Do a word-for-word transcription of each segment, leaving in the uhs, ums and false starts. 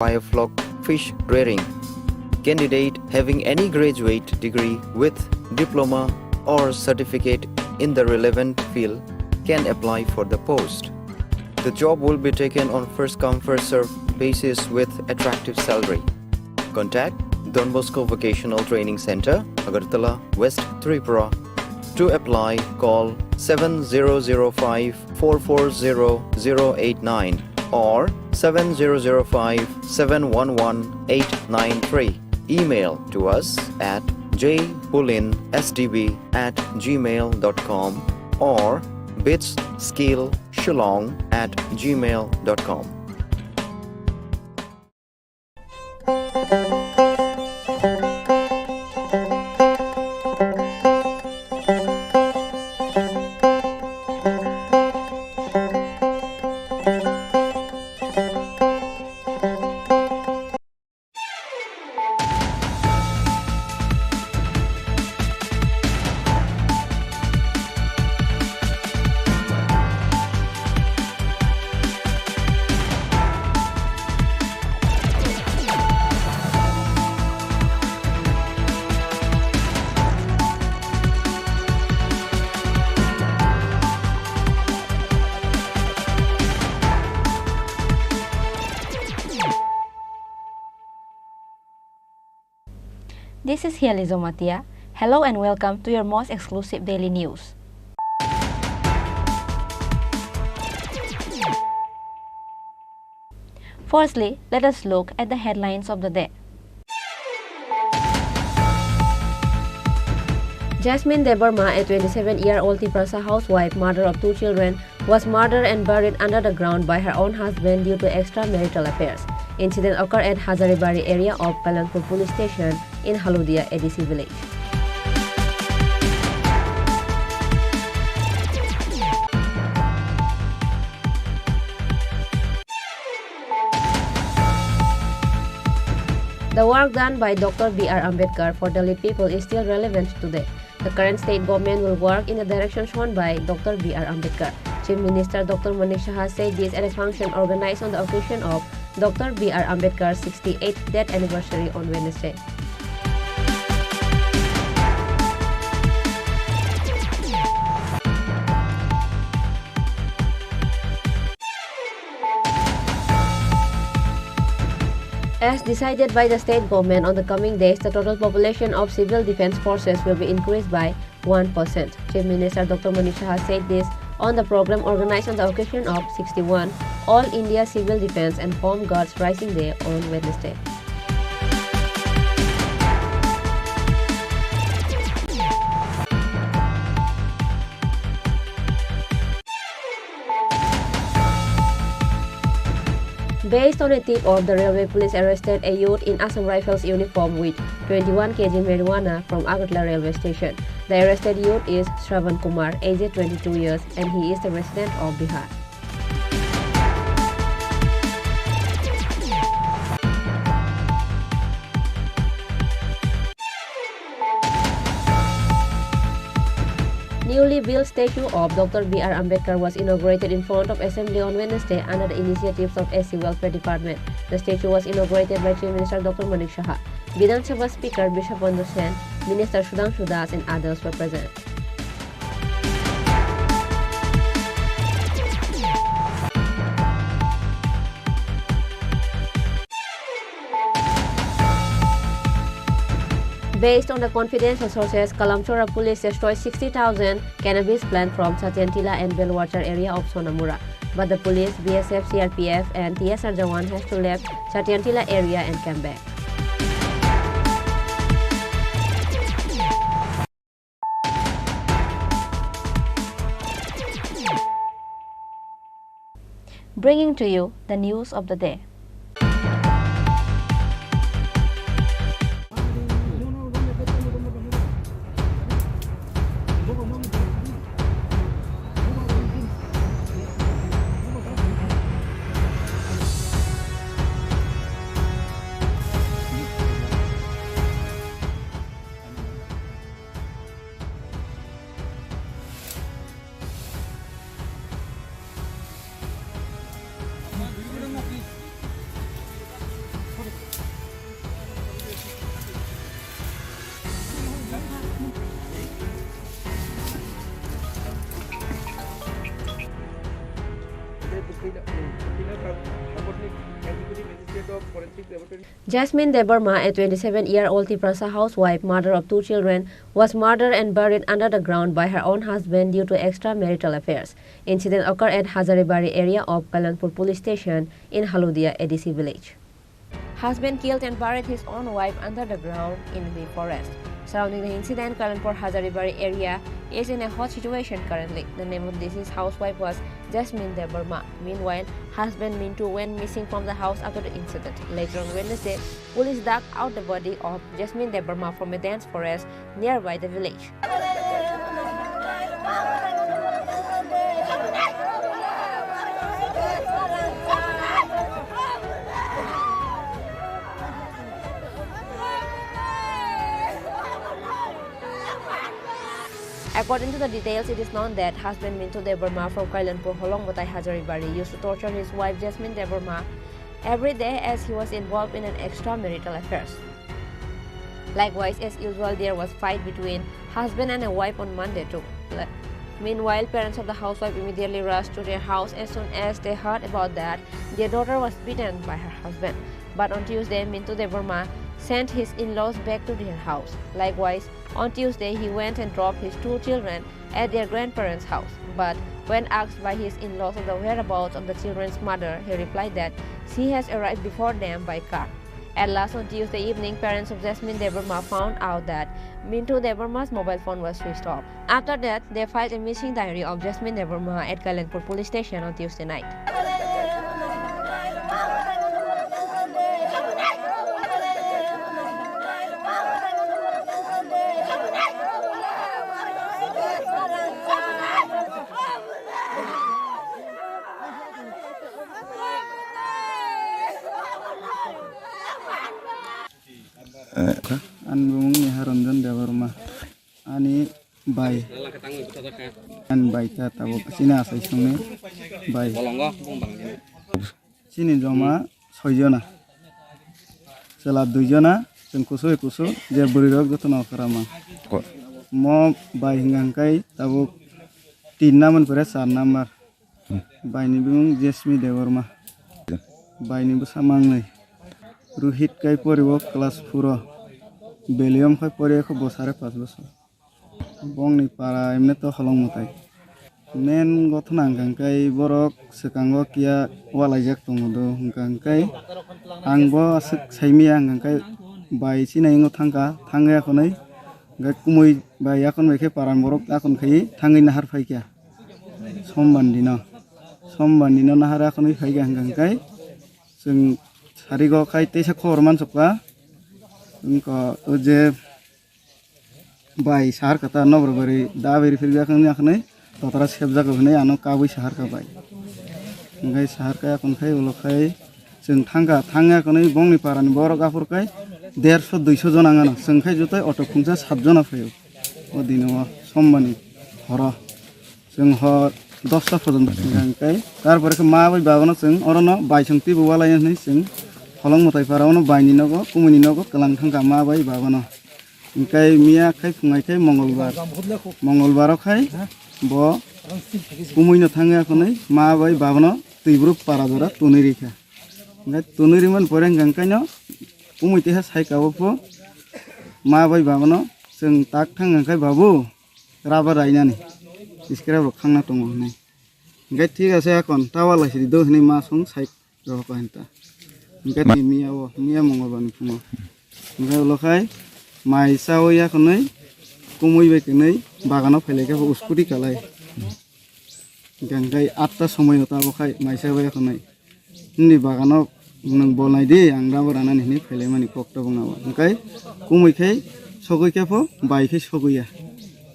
biofloc fish rearing. Candidate having any graduate degree with diploma or certificate in the relevant field can apply for the post. The job will be taken on first come, first serve basis with attractive salary. Contact Don Bosco Vocational Training Center, Agartala, West Tripura. To apply, call seven zero zero five four four zero zero eight nine or seven zero zero five seven one one eight nine three. Email to us at j pulin s d b at gmail dot com or bits skill shillong at gmail dot com. This is Hiali Jomatia. Hello and welcome to your most exclusive daily news. Firstly, let us look at the headlines of the day. Jasmine Debbarma, a twenty-seven-year-old Tiprasa housewife, mother of two children, was murdered and buried under the ground by her own husband due to extramarital affairs. Incident occurred at Hazaribari area of Kalyonpur police station in Haludia A D C village. The work done by Doctor B R Ambedkar for Dalit people is still relevant today. The current state government will work in the direction shown by Doctor B R Ambedkar. Chief Minister Doctor Manik Saha said this at a function organized on the occasion of Doctor B R Ambedkar's sixty-eighth death anniversary on Wednesday. As decided by the state government, on the coming days, the total population of civil defense forces will be increased by one percent. Chief Minister Doctor Manik Saha said this on the program organized on the occasion of sixty-one All India Civil Defense and Home Guards Rising Day on Wednesday. Based on a tip of the railway police arrested a youth in Assam Rifles uniform with twenty-one K G marijuana from Agartala railway station. The arrested youth is Shravan Kumar, aged twenty-two years, and he is the resident of Bihar. Newly built statue of Doctor B R Ambedkar was inaugurated in front of Assembly on Wednesday under the initiatives of S C Welfare Department. The statue was inaugurated by Chief Minister Doctor Manik Saha. Bidhan Sabha Speaker Biswa Bandhu Sen, Minister Sudhanshu Das and others were present. Based on the confidential sources, Kalamchora police destroyed sixty thousand cannabis plant from Chatiantila and Belwachar area of Sonamura. But the police, B S F, C R P F and T S R jawan has to left Chatiantila area and came back. Bringing to you the news of the day. Jasmine Debbarma, a twenty-seven-year-old Tiprasa housewife, mother of two children, was murdered and buried under the ground by her own husband due to extramarital affairs. Incident occurred at Hazaribari area of Kalyanpur Police Station in Haludia A D C village. Husband killed and buried his own wife under the ground in the forest. Surrounding the incident, Kalyanpur Hazaribari area is in a hot situation currently. The name of the deceased housewife was Jasmine Debbarma. Meanwhile, husband Mintu went missing from the house after the incident. Later on Wednesday, police dug out the body of Jasmine Debbarma from a dense forest nearby the village. According to the details, it is known that husband Mintu Debbarma from Kalyanpur Holongbatai Hazaribari used to torture his wife Jasmine Debbarma every day as he was involved in an extramarital affairs. Likewise, as usual, there was fight between husband and a wife on Monday too. Le- Meanwhile, parents of the housewife immediately rushed to their house as soon as they heard about that their daughter was beaten by her husband. But on Tuesday, Mintu Debbarma sent his in-laws back to their house. Likewise, on Tuesday, he went and dropped his two children at their grandparents' house. But when asked by his in-laws of the whereabouts of the children's mother, he replied that she has arrived before them by car. At last, on Tuesday evening, parents of Jasmine Debbarma found out that Mintu Debbarma's mobile phone was switched off. After that, they filed a missing diary of Jasmine Debbarma at Kalyanpur Police Station on Tuesday night. Ani bumung Niharanjan Debbarma. Ani bai. Ani bai kha tabuk chini asai songni bai. Chini joma soi jona. Chwla dui jona, chwng kusu bai kusu, je bwrwi rok jotono kwrama. Ko- Mo bai hwnka hwnkhe tabuk tin number pore char number. Baini bumung Jasmine Debbarma. Baini bwsa mangnwi. Rohit kai pori o class four o. Belium khai pori kho bo sare pas bosor. Bongni para emne to holong mwtai. Main gothona hwnka hwnkhe borok swkango kiya walaijak tongo do hwnka hwnkhe ang bo aswk saimaya hwnka hwnkhe bai chini ingo thangkha, thangya khonwi hwnkhe kumui bai yakon bai khe paran borok yakon khai thangwi nahar phaikha. Sombani dino, sombani dino nahar akhonwi phaikha hwnka hwnkhe chwng sarigo khai teisa khobor mansukha. Wngkha o je bai sahar kata nobor bari da beri phirwi akhonwi akhonwi totra sepjak hinwi ano kabwi sahar kha bai. Hwnkhai sahar kha akhon khai ulo khai chwng thangkha, thangya akhonwi bongni parani borok aphur khai derso duiso jona wngano chwng khai jotoi auto khungsa sat jona phaio. O dino o sombani horo. Chwng hor dosta porjonto thangkha hwnkhe, tarpore khe ma bai babano chwng orono bai chwng twibo walai hwnwi chwng holong mwtai para ono baini nogo, kumuni nogo kwlang thangkha ma bai babano. Hwnkhe miya khai phungai khai mongolbar, mongolbaro khai bo kumuino thangwi akhonwi ma bai babano twibruk para jora tonwi rikha. Hwnkhe tonwi rimani pore hwnkhe hwnkhaino kumui teha sai kabo pho ma bai babano chwng tak thang hwnkhe babu rubber rainani scrap rok khangna tongo hinwi. Hwnkhe thik ase akhon ta wala sidi do hinwi ma song sai rohor ko hinta. Hwnkhe Ma- tini miya o, miya mongolbar ni phungo. Hwnkhe ulo khai mai chawi akhonwi kumui bai kwnwi bagano phailaikha bo scooty kalai. Hwnkhe atta somoi o tabo khai mai chawi akhonwi. Nini bagano nwng bol nai di, ang rubber ranani hinwi phailaimani kok tabuk nabo. Hwnkhe kumui khai sogwi khe pho bai khai sogwi ya.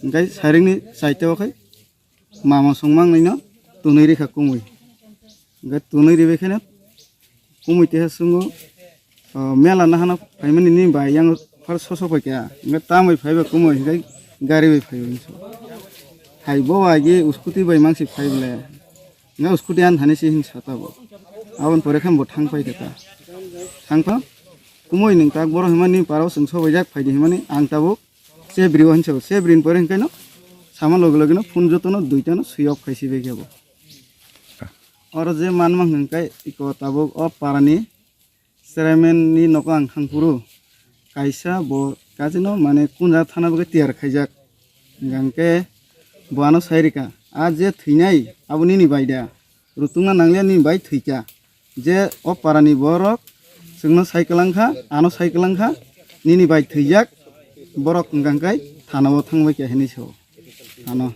Hwnkhe sairingni chaita o khai mama songmang nino tonwi rikha kumui. Hwnkhe tonwi ribai kheno kumui teha sungo, o, mela nahano phaimani ni bai yang phar soso phaikha. Hwnkhe tambai phaiba kumui hwnkhe gari bai phaibai hinso. Hai bo agi scooty bai mangsi phaible. Nga scooty an thani si hin sa tabuk. Aboni pore khe bo thang pai khe ta. Thang pha kumui nwng tak borok himani parao chwng sobaijak phaidi himani ang tabuk chebri o hinsa chebri ni pore hwnkhe no sama loge loge no phone joto no duita no swi off khai si bai khe bo. Oro je manma hwnkhe iko tabuk o parani Chairman ni nogo ang thangphuru kaisa bo kajino mane kunja thana bagwi tiyar khaijak. Hingkha hingke bo ano sai rika, a je thwinai abo nini bai da, rutungna nanglia nini bai thwikha. Je o parani borok chwngno sai kwlangkha, ano sai kwlangkha, nini bai thwijak borok hingkha hingke thanao thangbai kha hinwi sao. Ano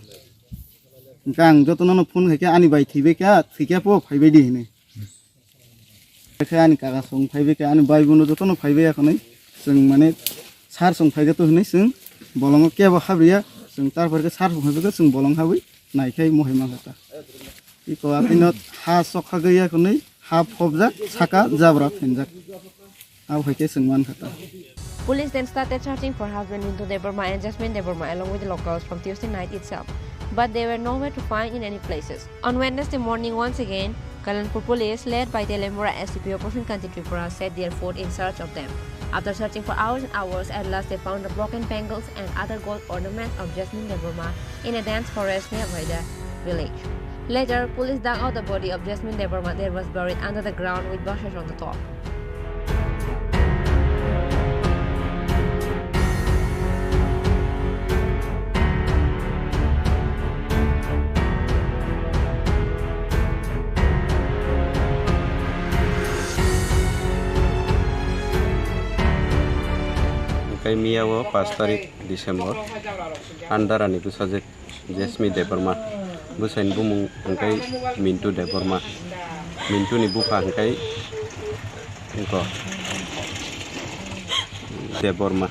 hingkha ang jotono no phone khaikha, ani bai thwibai kha, thwikha po phaibai di hinwi. Khe ani kaka song phaibai kha, ani bai bono jotono phaibai ya khwnwi chwng mane sar song phaiga to hinwi chwng bolongo kebo habriya, chwng tarpor khe sar song phaibai kha chwng bolong habwi naikhai mohai mankha ta. Iko atino ha sokha gaya khwnwi ha phobjak saka jabra phenjak. Abo hai khe chwng mankha ta. Police then started searching for husband Mintu Debbarma and Jasmine Debbarma along with the locals from Tuesday night itself, but they were nowhere to find in any places. On Wednesday morning, once again, Kalyanpur police, led by Telembura S P Operation Kanti Tripura, set their foot in search of them. After searching for hours and hours, at last they found the broken bangles and other gold ornaments of Jasmine Debbarma in a dense forest nearby the village. Later, police dug out the body of Jasmine Debbarma that was buried under the ground with bushes on the top. Hingke miya o pash tarik December, Andarani bwsajwk Jasmine Debbarma, bwsaini bumung hingke Mintu Debbarma, Mintuni bupha hingke wngkha Debbarma,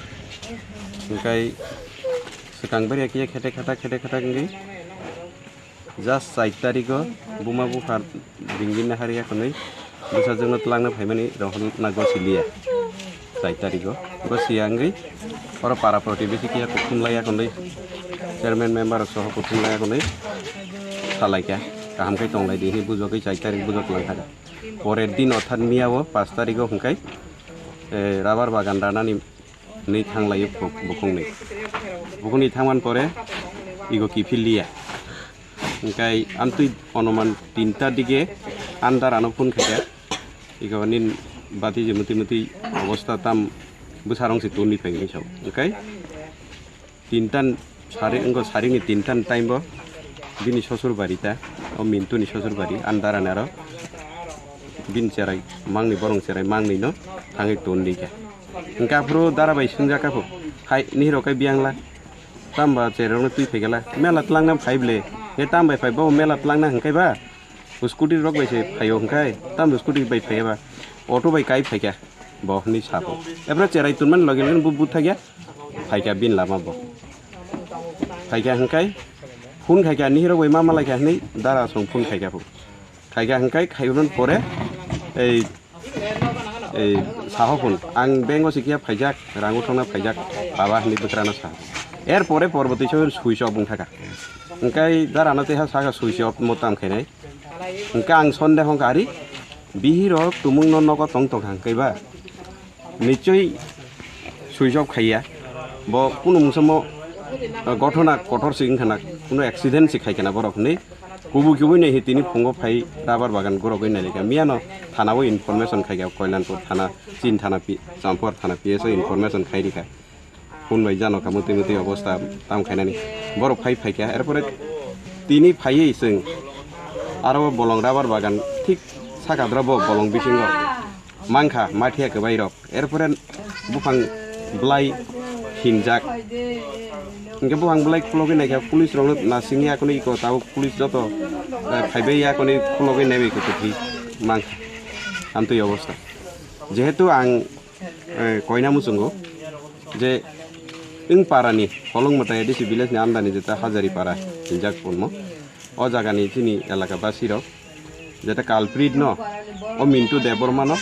hingke swkang bwrwi khe khete khata khete khata wngwi just char tarigo buma bupha ringwi naharya hwnwi bwsajwkno twlangna phaimani rohorna gosiliya. Char tarigo gosiya wngwi oro para protibesi kiya kuthum laiya hwnwi chairman member rok soho kuthum laiya hwnwi salaikha, kaham khe tonglaidi hinwi bujogwi char tarik bujok langkha. Porer din orthat miya o pash tarigo hwnkhe, eh, rubber bagan ranani hwnwi thanglaio buk-, bukhukni. Bukhukni thangmani pore igo kiphilliya. Hingkai amtwi onuman tinta dige andar ano phone khaikha. Igo nin bati je muti muti obostha tam bwsarong se toni phai hinwi sao. Hingkai tintan sari wngkha, sarini tintan time bo bini sosur bari ta, o Mintuni sosur bari, ani dara ni aro bini cherai mangni, borong cherai mangni no thangwi ton di kha. Hingkhe aphuru dara bai swngjak kha phu, "Hai, nihiro khe biyang la, tamo ba cherai rok no twi phai khe la, mela twlang na phai ble, he tamo bai phai bo mela twlang na hingkhe ba?" Scooty rok bai se phaio hwnkhe, tamo scooty bai phaiya ba, auto bai kai phaikha bo hwnwi sa bo. Ebro cherai tonmani loge loge bo buthakya phaikha bini lama bo. Phaikha hwnkhe phone khaikha, nihirok bai ma malaikha hwnwi dara song phone khaikha phu. Khaikha hwnkhe khaimani pore ei, ei saho phone, "Ang bank o sikya phaijak, rang uthokna phaijak baba," hwnwi bwkrano sa. Er pore porbo twi switch off wngthaka. Hwnkhe dara no tei ha saka switch off mo tam khainai. Hwnkhe ang sonde hwnkha, "Ari, bihirok tumungno nogo tong tongkha hwnkhe ba? Nichoi switch off khaiya. Bo kunu mungsa mo, uh, gothona kotor se wngkha na, kunu accident se khaikha na borok," hwnwi kubui kubui nai hi tini phungo phai rubber bagan gorogwi nai rikha. Miyano thana o information khaikha, Koilanpur thana, Chin thana, Pi-, Champur thana P S o information khai rikha. Phone bai jano kha, mwtwi mwtwi obostha tam khainani. Borok phai phaikha, erpore tini phaiwi chwng aro bolong rubber bagan thik saka doro bo bolong bisingo mankha, mathiya kwbai rok. Erpore buphang bwlai hinjak. Hingkhe buphang bwlai khulogwi naikha, police rokno nasingya, kunu iko tabuk police joto, eh, phaibai ya, kunu khulogwi naibai khe kwthwi mankha. Amtwi obostha. Jehetu ang eh, koina muchungo je wng parani Holong Mwtai A D C village ni under ni jeta Hajari para hinjak punmo. O jaga ni chini elaka basi rok jeta culprit no, o Mintu Debbarma no,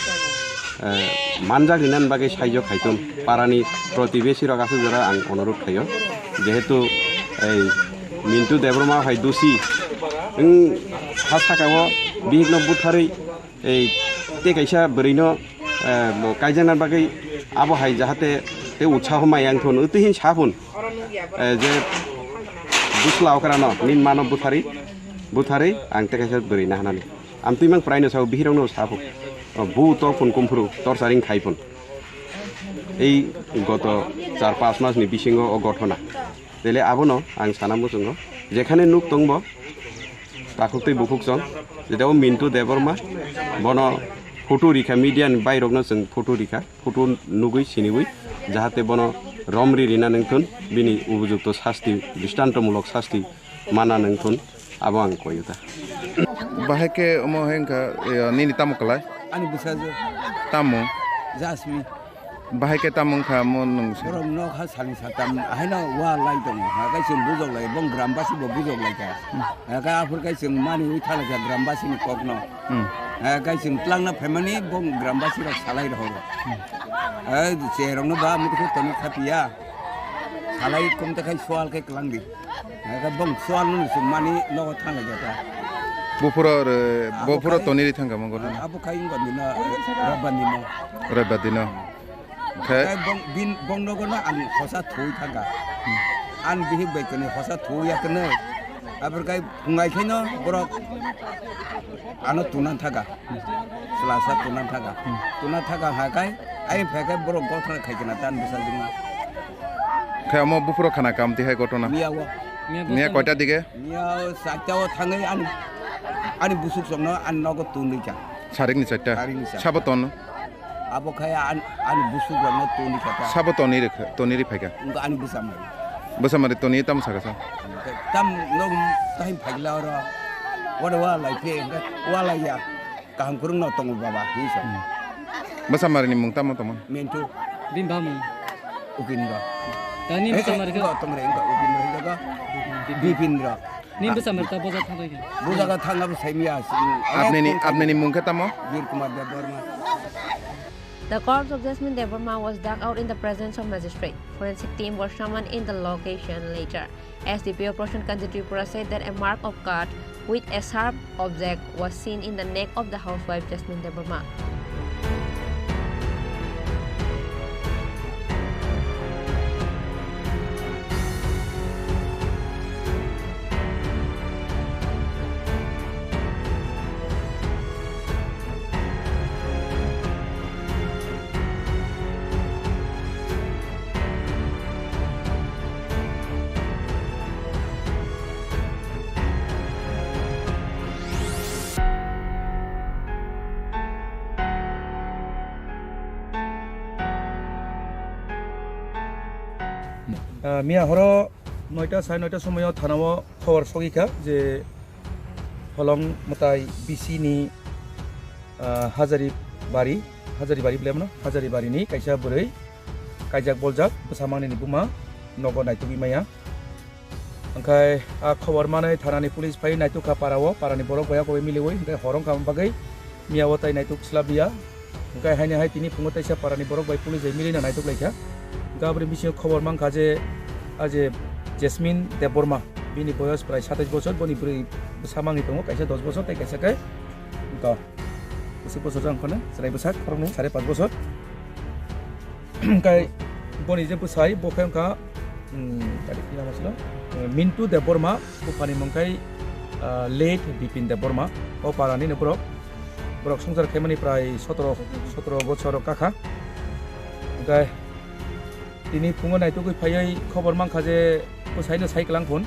eh, manjak rinani bagwi saijo khaiton parani protibesi rok aswk jora ang onurut khaio. Jehetu ei Mintu Debbarma hai dusi wng ha saka o bihik no butharwi ei tei kaisa bwrwino, eh, bo kaijakna bagwi abo hai jahate tei utsaho mai yang thun, utwi hin sa phun, eh, je bwsla okrano nini mano buthari, buthari ang tei kaisa bwrwi nahanani. Amtwi mang praino sao, bihirokno sa phun. Bu to phun kumphuru torturing khai phun. Ei goto char panch mas ni bisingo o gothona. Tele abono ang sana muchungo. Jekhane nuk tongbo takhuk tei bukhuk chwng. Jeta o Mintu Debbarma bono photo rikha, media ni bairokno chwng photo rikha. Photo nugwi siniwi jahate bono romri rina nangthun, bini ubujukto sasti, dristantomulok sasti mana nangthun, abo ang koyuta. Bahai khe omo hai wngkha, eh, nini tamo kwlai? Ani bwsajwk. Tamo? Jasmine. Bahai khe tamo wngkha mo nwng se? Borok nok ha salni satam haino wa lai tongo. Ha khe chwng bujok lai, bong grambasi bo bujok lai kha. Hmm. Ha khe aphur khe chwng mani wi thala kha grambasi ni kokno. Hmm. Ha khe chwng tlangna phaimani bong grambasi rok salai rohogo. Hmm. Ha cherokno ba muitu khe tono khapiya. Salai kumta khai sual khe kwlangdi. Aka bong sual nung sung mani nogo thang lai jata. Buphuro re, Abo buphuro khai toni ri thang kamo gotha. Abo khai wngkha nina, eh, Rabbani no. Rabbani no. Khe? Khai bong, bin, bong nogo no ang hosa thui thangka. Ang bihik bai kene hosa thui ya kene. Abor khai phungai khai no borok ano tunan thangka. Selasa tunan thaka. Hmm. Tunan thaka ha kai, ai phe kai borok gothana khai kana tan bwsa jingma. Khe omo buphuro khana kam tihai gotona. Miya o. Miya koita dige? Miya o saita o thangwi ani, ani busuk songno ani nogo tundui cha. Sarik ni saita? Sarik ni saita. Sabo ton? Abo khai an, ani busuk rokno tundui cha ta. Sabo toni rikha, toni ri phaika? Wngkha ani bwsa mari. Bwsa mari toni tam saka sa? Tam nog tahim phaikla oro. Wada wa lai phe, wa lai ya. Kaham kwrwngno tongo baba, hinwi sa. Hmm. Bwsa marini mung tamo tongmani? Mintu. Bini bamung? Upindra. Tani eh, bwsa eh, mari khe? Wngkha tongre, wngkha Upindra, wngkha Bipindra. Ni bwsa mari ta boja thangbai khe? Boja kha thangna bo saimya. Apnini, apnini mung khe tamo? Bir Kumar Debbarma. The corpse of Jasmine Debbarma was dug out in the presence of magistrate. Forensic team were summoned in the location later. S D P O Prashant Kanti Tripura said that a mark of cut with a sharp object was seen in the neck of the housewife Jasmine Debbarma. Ah, miya horo noita, sare noita somoyo thanao khobor sogwi kha je Holong mwtai B C ni, ah, Hajari bari, Hajari bari bwlai mano, Hajari bari ni kaisa bwrwi kaijak boljak bwsa mangni ni buma nogo naitugwi maya. Hwnkhe a khobor manwi thanani police phai naituk kha para o, para ni borok bai abo bai miliwi, hwnkhe hor wngkha bagwi miya o tai naituk swlap ya. Hwnkhe haini hai tini phungo teisa para ni borok bai police bai milino naituk lai kha. Hwnkhe aboni bisingo khobor mang kha je, a je Jasmine Debbarma, bini boyos prai satais bochor, boni bwrwi bwsa mangwi tongo, kaisa dos bochor tei kaisa khe wngkha bwswk bochor jang phano chwrai bwsak, sare pas bochor. Hwnkhe boni je bwsai, bo khe wngkha, um, tari khe namo silo, eh, Mintu Debbarma, buphani mung khe, ah, late Bipin Debbarma, o para nini borok, borok swngchar khaimani prai sotoro, sotoro bochor kakha. Hwnkhe tini phungo naitugwi phaiwi khobor mankha je bwsaino sai kwlang phun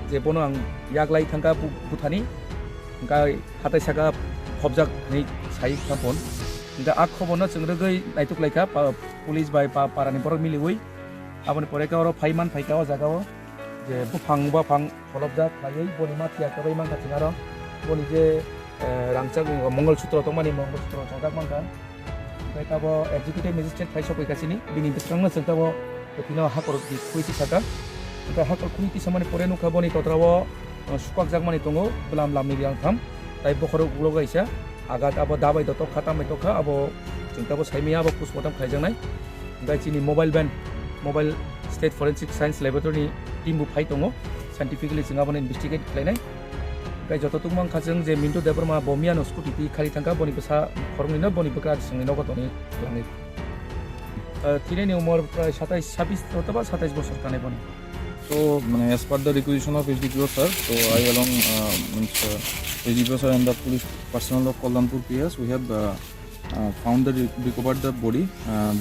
je bono ang yaklai thangkha bu-, buthani, hwnkhe hatai saka phobjak hinwi sai thang phun. Hwnkhe a khoborno chwng rwgwi naituk laikha pa-, police bai pa-, parani borok miliwi. Aboni pore khe oro phai man phaikha o jagao je buphang buphang pholopjak khlaiwi boni ma phiya kwbai mankha chwng aro boni je, eh, rangchak Mongol Sutro tongmani Mongol Sutro chongjak mankha. Hwnkhe tabo executive magistrate phai sokwi kha chini, bini bwskango chwng tabo bini hakor khwi tisaka. Hwnkhe hakor khwi tisamani pore nukha boni totrao, uh, sukakjakmani tongo bwlam lamni riyang tham, tai bokhorok ulo kaisa agat abo dabai do tokha tambai tokha abo chwng tabo saimaya abo postmortem khlaijaknai. Hwnkhe chini mobile van, mobile state forensic science laboratory ni team bo phai tongo, scientifically chwng abono investigate khlainai. Hwnkhe joto tungma wngkha chwng je Mintu Debbarma bo miyano scooty twi khali thangkha, boni bwsa khoroknwino boni bwkra chwngni nogo tongwi twlangwi. Ah, thinani umor prai satais, sabis othoba satais bochor kanai boni. So, mane, as per the requisition of S D P O sir, so I along, uh, means, uh, S D P O sir and the police personnel of Kalyanpur P S, we have, uh, Found the re- recovered the body.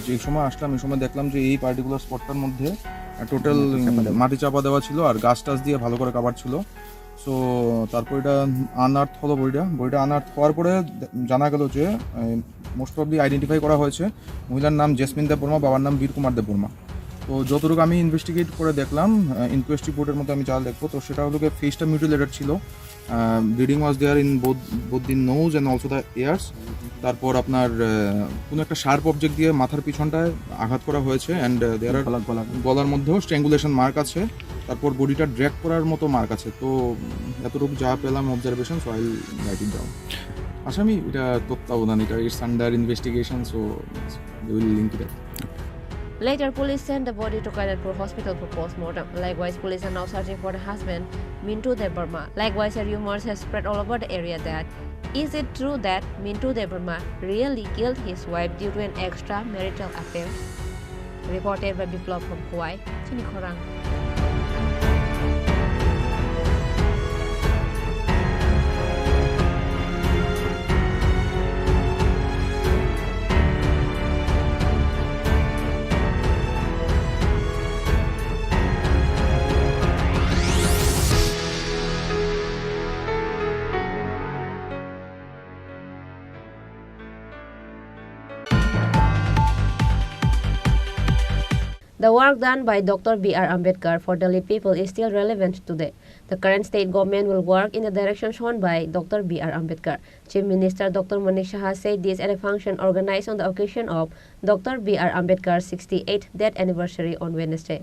যে সময় আসলাম, এই সময় দেখলাম যে এই পার্টিকুলার স্পটটার মধ্যে টোটাল মাটি চাপা দেওয়া। মাটি চাপা দেওয়া ছিল আর গাছ টাছ দিয়ে ভালো করে কাভার ছিল। সো তারপর এটা আনআর্থ হলো বডিটা। বডিটা আনআর্থ হওয়ার পরে দে- জানা গেল যে মোস্ট প্রবলি আইডেন্টিফাই করা হয়েছে। মহিলার নাম জেসমিন দেববর্মা, বাবার নাম বীর কুমার দেববর্মা। তো যতটুকু আমি ইনভেস্টিগেট করে দেখলাম, ইনকোয়েস্ট রিপোর্টের মধ্যে আমি যা দেখবো, তো সেটা হলো গিয়ে ফেসটা মিউটিলেটেড ছিল। Bleeding was there in both both the nose and also the ears. তারপর আপনার আহ, কোনো একটা শার্প অবজেক্ট দিয়ে মাথার পিছনটায় আঘাত করা হয়েছে অ্যান্ড দেয়ার আর গলা, গলা। গলার মধ্যেও স্ট্র্যাঙ্গুলেশন মার্ক আছে। তারপর বডিটা ড্র্যাগ করার মতো মার্ক আছে। তো উম, এতটুকু যা পেলাম observation, so I right it down. আসামি এটা তত্ত্বাবধান, এটা it's under investigation, so will link it. Later, police sent the body to Kainarpur Hospital for postmortem. Likewise, police are now searching for the husband, Mintu Debbarma. Likewise, a rumors has spread all over the area that is it true that Mintu Debbarma really killed his wife due to an extramarital affair? Reported by Biplab from Khowai, Chini Khorang. The work done by Doctor B R Ambedkar for Dalit people is still relevant today. The current state government will work in the direction shown by Doctor B R Ambedkar. Chief Minister Doctor Manik Saha said this at a function organized on the occasion of Doctor B R Ambedkar's sixty-eighth death anniversary on Wednesday.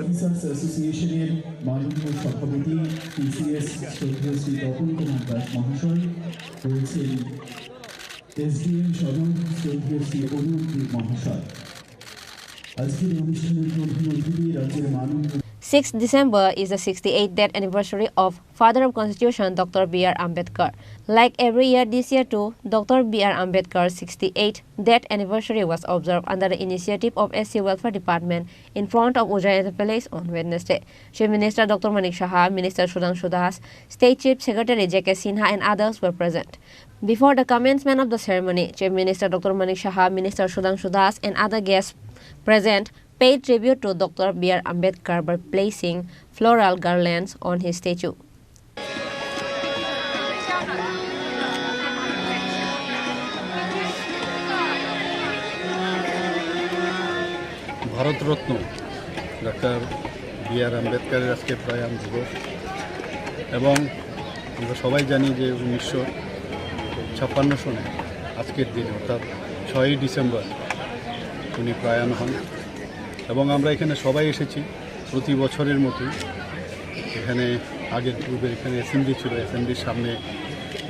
Officers অ্যাসোসিয়েশনের মাননীয় সভাপতি টিসিএস শ্রদ্ধেয় শ্রী তপন কুমার দাস মহাশয় রয়েছেন, এসডিএম সদর শ্রদ্ধেয় শ্রী অনুপ দে মহাশয়। আজকের অনুষ্ঠানের প্রধান অতিথি রাজ্যের মাননীয় Sixth December is the sixty-eighth death anniversary of Father of Constitution Doctor B R Ambedkar. Like every year, this year too, Doctor B R Ambedkar's sixty-eighth death anniversary was observed under the initiative of S C Welfare Department in front of Ujjayanta Palace on Wednesday. Chief Minister Doctor Manik Saha, Minister Sudhanshu Das, State Chief Secretary J K Sinha and others were present. Before the commencement of the ceremony, Chief Minister Doctor Manik Saha, Minister Sudhanshu Das and other guests present paid tribute to Doctor B R Ambedkar by placing floral garlands on his statue. Bharat Ratna doctor B R আম্বেদকরের আজকে প্রয়াণ দিবস এবং আমরা সবাই জানি যে উনিশশো ছাপ্পান্ন সনে আজকের দিনে, অর্থাৎ ছয়ই ডিসেম্বর, উনি প্রয়াণ হন। এবং আমরা এখানে সবাই এসেছি প্রতি বছরের মতোই। এখানে আগের পূর্বে এখানে অ্যাসেম্বলি ছিল, অ্যাসেম্বলির সামনে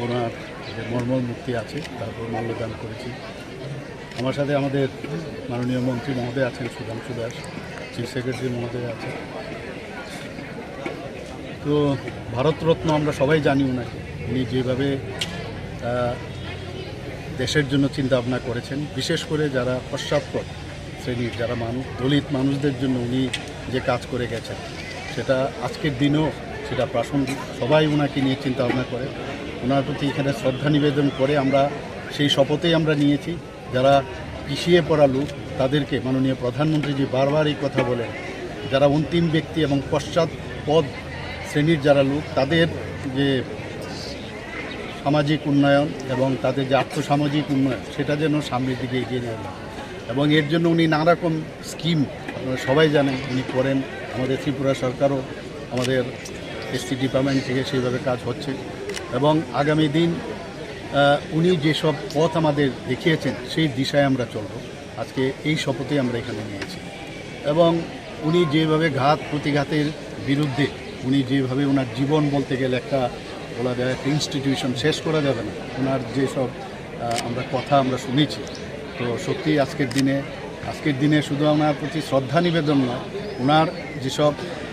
ওনার যে মর্মর মূর্তি আছে, তারপর মাল্যদান করেছি। আমার সাথে আমাদের মাননীয় মন্ত্রী মহোদয় আছেন, সুধাংশু দাস, চিফ সেক্রেটারি মহোদয় আছেন। তো ভারতরত্ন আমরা সবাই জানি ওনাকে, উনি যেভাবে আহ, দেশের জন্য চিন্তা ভাবনা করেছেন, বিশেষ করে যারা পশ্চাৎপদ শ্রেণীর যারা মানুষ, দলিত মানুষদের জন্য উনি যে কাজ করে গেছেন, সেটা আজকের দিনেও সেটা প্রাসঙ্গিক। সবাই ওনাকে নিয়ে চিন্তা ভাবনা করে, ওনার প্রতি এখানে শ্রদ্ধা নিবেদন করে আমরা সেই শপথেই আমরা নিয়েছি। যারা পিছিয়ে পড়া লোক, তাদেরকে মাননীয় প্রধানমন্ত্রীজি বারবার এই কথা বলেন, যারা অন্তিম ব্যক্তি এবং পশ্চাৎপদ শ্রেণীর যারা লোক, তাদের যে সামাজিক উন্নয়ন এবং তাদের যে আর্থসামাজিক উন্নয়ন, সেটা যেন সামনের দিকে এগিয়ে নেওয়া যায়। এবং এর জন্য উনি নানা রকম স্কিম, আপনারা সবাই জানেন, উনি করেন। আমাদের ত্রিপুরা সরকারও, আমাদের এসসি ডিপার্টমেন্ট থেকে সেইভাবে কাজ হচ্ছে। এবং আগামী দিন আহ, উনি যেসব পথ আমাদের দেখিয়েছেন, সেই দিশায় আমরা চলব। আজকে এই শপথই আমরা এখানে নিয়েছি। এবং উনি যেভাবে ঘাত প্রতিঘাতের বিরুদ্ধে, উনি যেভাবে ওনার জীবন বলতে গেলে একটা বলা যায় একটা ইনস্টিটিউশন, শেষ করা যাবে না। ওনার যেসব আহ, আমরা কথা আমরা শুনেছি, তো সত্যি আজকের দিনে, আজকের দিনে শুধু ওনার প্রতি শ্রদ্ধা নিবেদন নয়, ওনার যেসব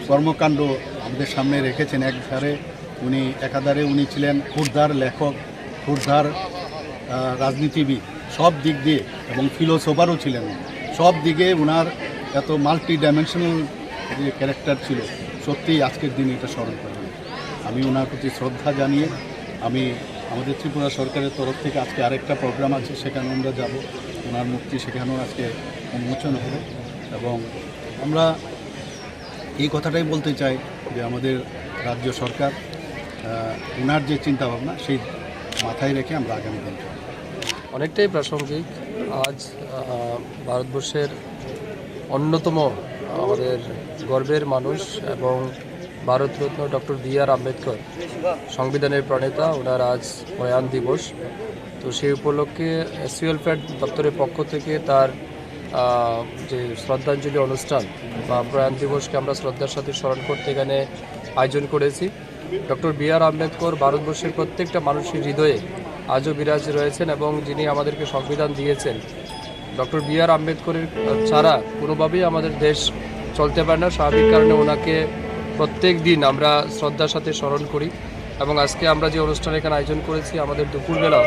কর্মকাণ্ড আমাদের সামনে রেখেছেন, একধারে উনি, একাধারে উনি ছিলেন ক্ষুরধার লেখক, ক্ষুরধার আহ, রাজনীতিবিদ, সব দিক দিয়ে, এবং ফিলোসোফারও ছিলেন, সব দিকে ওনার এত মাল্টি ডাইমেনশনাল যে ক্যারেক্টার ছিল, সত্যিই আজকের দিনে এটা স্মরণ করা হয়। আমি ওনার প্রতি শ্রদ্ধা জানিয়ে আমি, আমাদের ত্রিপুরা সরকারের তরফ থেকে আজকে আরেকটা প্রোগ্রাম আছে, সেখানে আমরা যাব। ওনার মূর্তি সেখানেও আজকে উন্মোচন হবে। এবং আমরা এই কথাটাই বলতে চাই যে আমাদের রাজ্য সরকার, আহ, ওনার যে চিন্তাভাবনা, সেই মাথায় রেখে আমরা আগামী দিন চলব। অনেকটাই প্রাসঙ্গিক। আজ, আহ, ভারতবর্ষের অন্যতম আমাদের গর্বের মানুষ এবং ভারতরত্ন ডক্টর বি আর আম্বেদকর, সংবিধানের প্রণেতা, ওনার আজ প্রয়াণ দিবস। তো সেই উপলক্ষে এসসি ওয়েলফেয়ার দপ্তরের পক্ষ থেকে তার, আহ, যে শ্রদ্ধাঞ্জলি অনুষ্ঠান বা প্রয়াণ দিবসকে আমরা শ্রদ্ধার সাথে স্মরণ করতে এখানে আয়োজন করেছি। ডক্টর বি আর আম্বেদকর ভারতবর্ষের প্রত্যেকটা মানুষের হৃদয়ে আজও বিরাজ রয়েছেন এবং যিনি আমাদেরকে সংবিধান দিয়েছেন, ডক্টর বি আর আম্বেদকরের ছাড়া কোনোভাবেই আমাদের দেশ চলতে পারে না। স্বাভাবিক কারণে ওনাকে প্রত্যেক দিন আমরা শ্রদ্ধার সাথে স্মরণ করি এবং আজকে আমরা যে অনুষ্ঠান এখানে আয়োজন করেছি, আমাদের দুপুরবেলা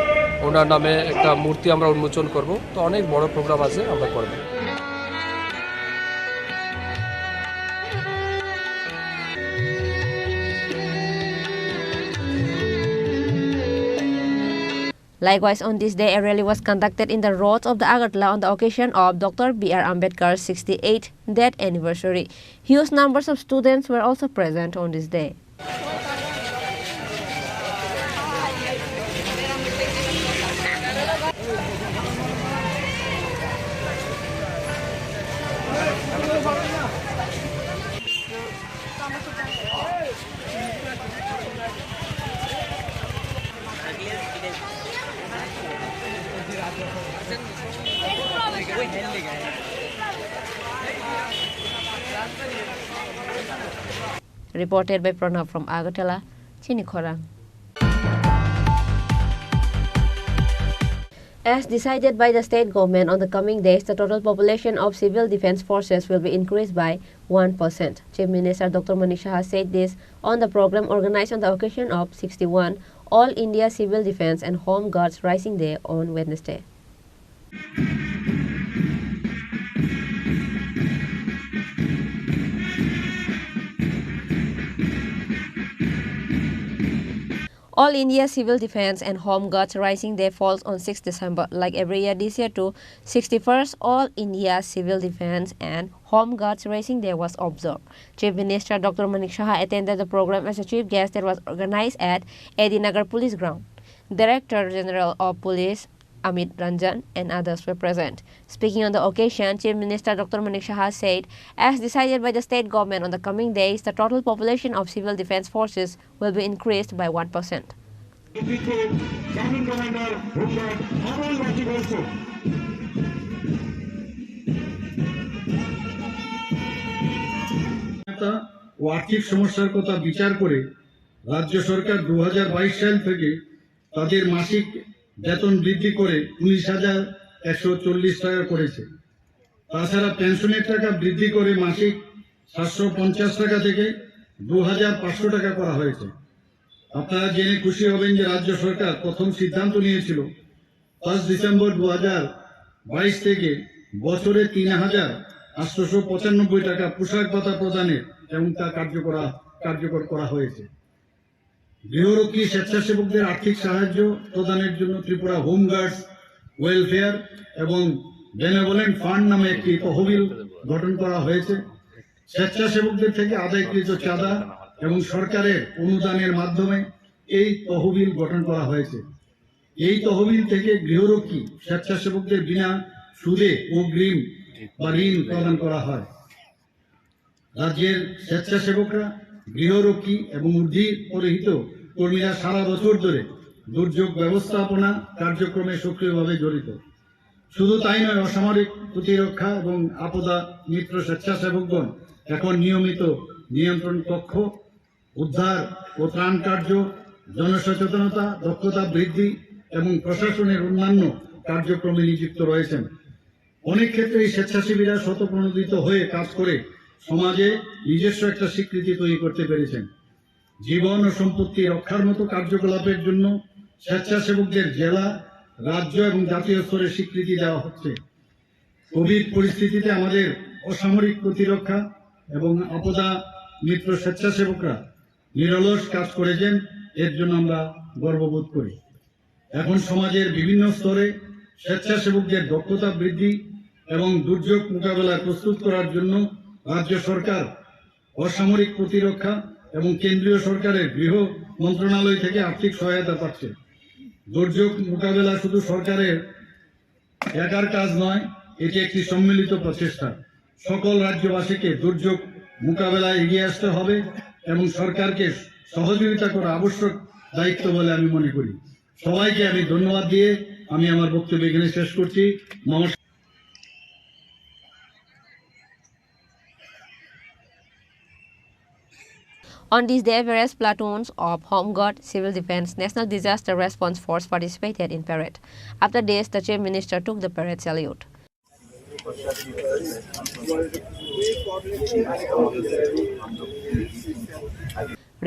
ওনার নামে একটা মূর্তি আমরা উন্মোচন করব। তো অনেক বড় প্রোগ্রাম আছে, আমরা করব। Likewise, on this day, a rally was conducted in the roads of the Agartala on the occasion of Doctor B R Ambedkar's sixty-eighth death anniversary. Huge numbers of students were also present on this day. Reported by Pranab from Agartala, Chini Khorang. As decided by the state government, on the coming days, the total population of civil defense forces will be increased by one percent. Chief Minister Doctor Manik Saha said this on the program organized on the occasion of sixty-one All India Civil Defense and Home Guards Rising Day on Wednesday. All India Civil Defense and Home Guards Rising Day falls on sixth December. Like every year, this year too, sixty-first All India Civil Defense and Home Guards Rising Day was observed. Chief Minister Doctor Manik Saha attended the program as a chief guest that was organized at A D Nagar Police Ground. Director General of Police Amit Ranjan and others were present. Speaking on the occasion, Chief Minister Doctor Manik Saha said, as decided by the state government, on the coming days, the total population of civil defense forces will be increased by one percent. ও আর্থিক সমস্যার কথা বিচার করে রাজ্য সরকার দু হাজার বাইশ সাল থেকে তাদের মাসিক বেতন বৃদ্ধি করে উনিশ হাজার একশো চল্লিশ টাকা করেছে। তাছাড়া পেনশনের টাকা বৃদ্ধি করে মাসিক সাতশো পঞ্চাশ টাকা থেকে দু হাজার পাঁচশো টাকা করা হয়েছে। আপনারা জেনে খুশি হবেন যে রাজ্য সরকার প্রথম সিদ্ধান্ত নিয়েছিল পাঁচ ডিসেম্বর দু হাজার বাইশ থেকে বছরে তিন হাজার আটশোশো পঁচানব্বই টাকা পোশাক ভাতা প্রদানের এবং তা কার্যকরা কার্যকর করা হয়েছে। গৃহরক্ষী স্বেচ্ছাসেবকদের আর্থিক সাহায্য প্রদানের জন্য ত্রিপুরা হোম গার্ডস ওয়েলফেয়ার এবং বেনেভোলেন্ট ফান্ড নামে একটি তহবিল গঠন করা হয়েছে। স্বেচ্ছাসেবকদের থেকে আদায়কৃত চাঁদা এবং সরকারের অনুদানের মাধ্যমে এই তহবিল গঠন করা হয়েছে। এই তহবিল থেকে গৃহরক্ষী স্বেচ্ছাসেবকদের বিনা সুদে অগ্রিম বা ঋণ প্রদান করা হয়। রাজ্যের স্বেচ্ছাসেবকরা, গৃহরক্ষী এবং ঊর্ধ্বতন পরিহিত কর্মীরা সারা বছর ধরে দুর্যোগ ব্যবস্থাপনা কার্যক্রমে সক্রিয়ভাবে জড়িত। শুধু তাই নয়, অসামরিক প্রতিরক্ষা এবং আপদা মিত্র স্বেচ্ছাসেবকগণ এখন নিয়মিত নিয়ন্ত্রণ কক্ষ, উদ্ধার ও ত্রাণ কার্য, জনসচেতনতা, দক্ষতা বৃদ্ধি এবং প্রশাসনের অন্যান্য কার্যক্রমে নিযুক্ত রয়েছেন। অনেক ক্ষেত্রে এই স্বেচ্ছাসেবীরা স্বতঃপ্রণোদিত হয়ে কাজ করে সমাজে নিজস্ব একটা স্বীকৃতি তৈরি করতে পেরেছেন। জীবন ও সম্পত্তি রক্ষার মতো কার্যকলাপের জন্য স্বেচ্ছাসেবকদের জেলা রাজ্য এবং জাতীয় স্তরে স্বীকৃতি দেওয়া হচ্ছে। কোভিড পরিস্থিতিতে আমাদের অসামরিক প্রতিরক্ষা এবং আপদা মিত্র স্বেচ্ছাসেবকরা নিরলস কাজ করেছেন, এর জন্য আমরা গর্ববোধ করি। এখন সমাজের বিভিন্ন স্তরে স্বেচ্ছাসেবকদের দক্ষতা বৃদ্ধি এবং দুর্যোগ মোকাবেলায় প্রস্তুত করার জন্য রাজ্য সরকার অসামরিক প্রতিরক্ষা এবং কেন্দ্রীয় সরকারের গৃহ মন্ত্রণালয় থেকে আর্থিক সহায়তা পাচ্ছে। দুর্যোগ মোকাবেলা শুধু সরকারের একার কাজ নয়, এটি একটি সম্মিলিত প্রচেষ্টা। সকল রাজ্যবাসীকে দুর্যোগ মোকাবেলায় এগিয়ে আসতে হবে এবং সরকারকে সহযোগিতা করা আবশ্যক দায়িত্ব বলে আমি মনে করি। সবাইকে আমি ধন্যবাদ দিয়ে আমি আমার বক্তব্য এখানে শেষ করছি। নমস্কার। On this day, various platoons of Home Guard, Civil Defence, National Disaster Response Force participated in parade. After this, the Chief Minister took the parade salute.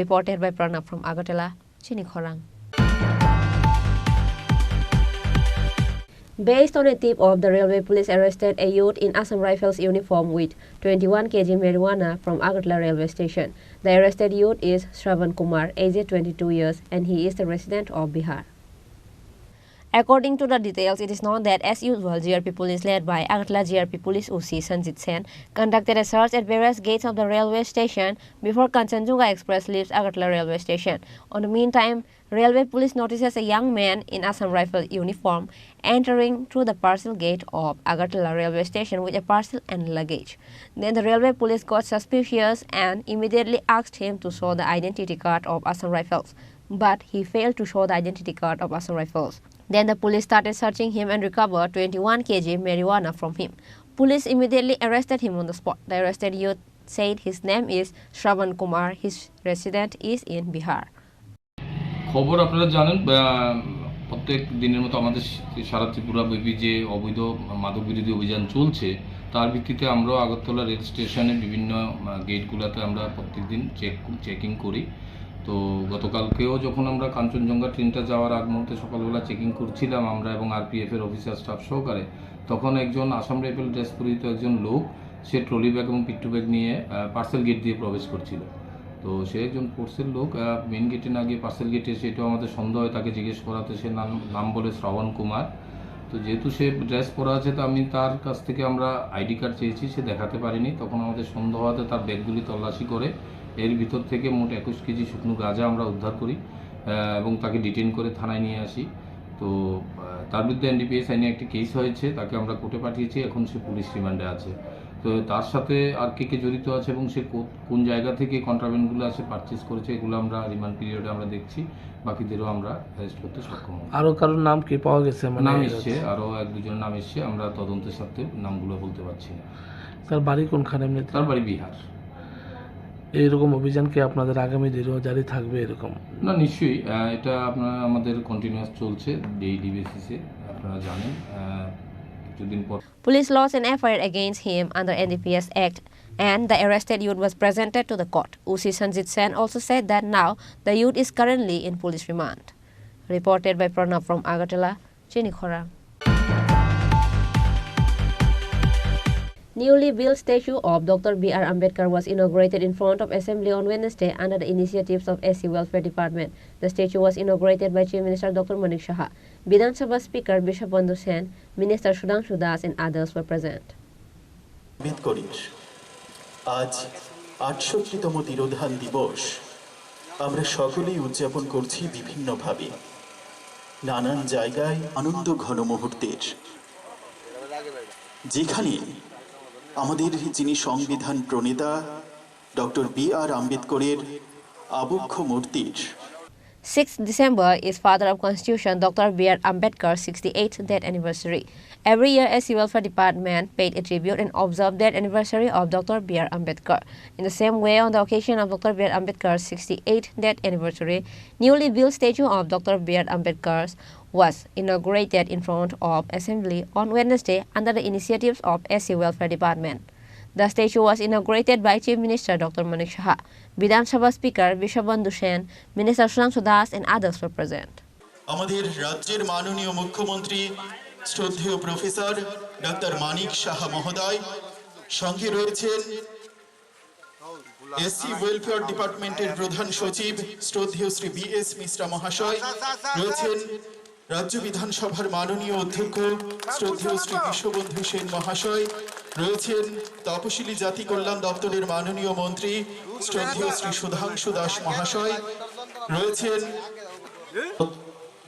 Reported by Pranab from Agartala, Chini Khorang. Based on a tip of the railway, police arrested a youth in Assam Rifles uniform with twenty-one K G marijuana from Agartala railway station. The arrested youth is Shravan Kumar, aged twenty-two years, and he is the resident of Bihar. According to the details, it is known that as usual, G R P police led by Agartala G R P police O C Sanjit Sen conducted a search at various gates of the railway station before Kanchanjunga Express leaves Agartala railway station. On the meantime, railway police notices a young man in Assam Rifle uniform entering through the parcel gate of Agartala railway station with a parcel and luggage. Then the railway police got suspicious and immediately asked him to show the identity card of Assam Rifles, but he failed to show the identity card of Assam Rifles. Then the police started searching him and recovered twenty-one K G marijuana from him. Police immediately arrested him on the spot. The arrested youth said his name is Shravan Kumar. His resident is in Bihar. খবর আপনারা জানেন, আহ, প্রত্যেক দিনের মতো আমাদের সারা ত্রিপুরা ব্যাপী যে অবৈধ মাদক বিরোধী অভিযান চলছে, তার ভিত্তিতে আমরাও আগরতলা রেল স্টেশনে বিভিন্ন, আহ, গেটগুলোতে আমরা প্রত্যেক দিন চেক, চেকিং করি। তো গতকালকেও যখন আমরা কাঞ্চনজঙ্ঘা ট্রেনটা যাওয়ার আগ মুহূর্তে সকালবেলা চেকিং করছিলাম আমরা এবং আরপিএফ এর অফিসার স্টাফ সহকারে, তখন একজন আসাম রাইফেল ড্রেস পরিহিত একজন লোক, সে ট্রলি ব্যাগ এবং পিট্টু ব্যাগ নিয়ে, আহ, পার্সেল গেট দিয়ে প্রবেশ করছিল। তো সে একজন ফোর্সের লোক, আহ, মেইন গেটে না গিয়ে পার্সেল গেটে এসে, এটাও আমাদের সন্দেহ হয়, তাকে জিজ্ঞেস করাতে সে নাম, নাম বলে শ্রাবণ কুমার। তো যেহেতু সে ড্রেস পরা আছে, তো আমি তার কাছ থেকে আমরা আইডি কার্ড চেয়েছি, সে দেখাতে পারেনি। তখন আমাদের সন্দেহ হওয়াতে তার ব্যাগগুলি তল্লাশি করে এর ভিতর থেকে মোট একুশ কেজি শুকনো গাঁজা আমরা উদ্ধার করি, আহ, এবং তাকে ডিটেইন করে থানায় নিয়ে আসি। তো, আহ, তার বিরুদ্ধে এনডিপিএস আইনে একটি কেস হয়েছে, তাকে আমরা কোর্টে পাঠিয়েছি, এখন সে পুলিশ রিমান্ডে আছে। তো তার সাথে আর কে কে জড়িত আছে এবং সে কো-, কোন জায়গা থেকে কন্ট্রাব্যান্ডগুলো আছে পারচেজ করেছে, এগুলো আমরা রিমান্ড পিরিয়ডে আমরা দেখছি, বাকিদেরও আমরা অ্যারেস্ট করতে সক্ষম হব। আরো কারোর নাম কি পাওয়া গেছে? মানে, নাম এসছে, আরো এক দুজনের নাম এসছে, আমরা তদন্তের সাথে নামগুলো বলতে পারছি না। তার বাড়ি কোনখানে এমনিতে? তার বাড়ি বিহার। এইরকম অভিযান কি আপনাদের আগামী দিনেও জারি থাকবে এরকম? না, নিশ্চয়ই, আহ, এটা আপনার আমাদের কন্টিনিউয়াস চলছে ডেইলি বেসিসে, আপনারা জানেন, আহ, কিছুদিন পর। Police lodged an F I R against him under N D P S Act, and the arrested youth was presented to the court. O C Sanjit Sen also said that now the youth is currently in police remand. Reported by Pranab from Agartala, Chini Khorang. Newly built statue of Doctor B R Ambedkar was inaugurated in front of Assembly on Wednesday under the initiatives of S C Welfare Department. The statue was inaugurated by Chief Minister Doctor Manik Saha. Bidhan Sabha Speaker Bishabandhu Sen, Minister Sudhanshu Das and others were present. আম্বেদকরের আজ আটষট্টিতম তিরোধান দিবস আমরা সকলেই উদযাপন করছি বিভিন্নভাবে, নানান জায়গায় আনন্দ ঘন মুহূর্তের, যেখানে আমাদের যিনি সংবিধান প্রণেতা ডক্টর বি আর আম্বেদকরের আবক্ষ মূর্তির Sixth December is father of constitution Doctor B R Ambedkar's sixty-eighth death anniversary. Every year, S C Welfare Department paid a tribute and observed death anniversary of Doctor B R Ambedkar. In the same way, on the occasion of Doctor B R Ambedkar's sixty-eighth death anniversary, newly built statue of Doctor B R Ambedkar was inaugurated in front of Assembly on Wednesday under the initiatives of S C Welfare Department. The statue was inaugurated by Chief Minister Doctor Manik Saha, Bidhan Sabha Speaker Bishabandhu Sen, Minister Sudhanshu Das and others were present. আমাদের রাজ্যের মাননীয় মুখ্যমন্ত্রী শ্রদ্ধেয় professor doctor Manik সাহা মহোদয়, সঙ্গে রয়েছেন SC welfare ডিপার্টমেন্টের প্রধান সচিব শ্রদ্ধেয় শ্রী বি এস মিশ্রা মহাশয়, রয়েছেন রাজ্য বিধানসভার মাননীয় অধ্যক্ষ শ্রদ্ধেয় শ্রী বিশ্ববন্ধু সেন মহাশয়, রয়েছেন তপশিলি জাতি কল্যাণ দপ্তরের মাননীয় মন্ত্রী শ্রদ্ধেয় শ্রী সুধাংশু দাস মহাশয়, রয়েছেন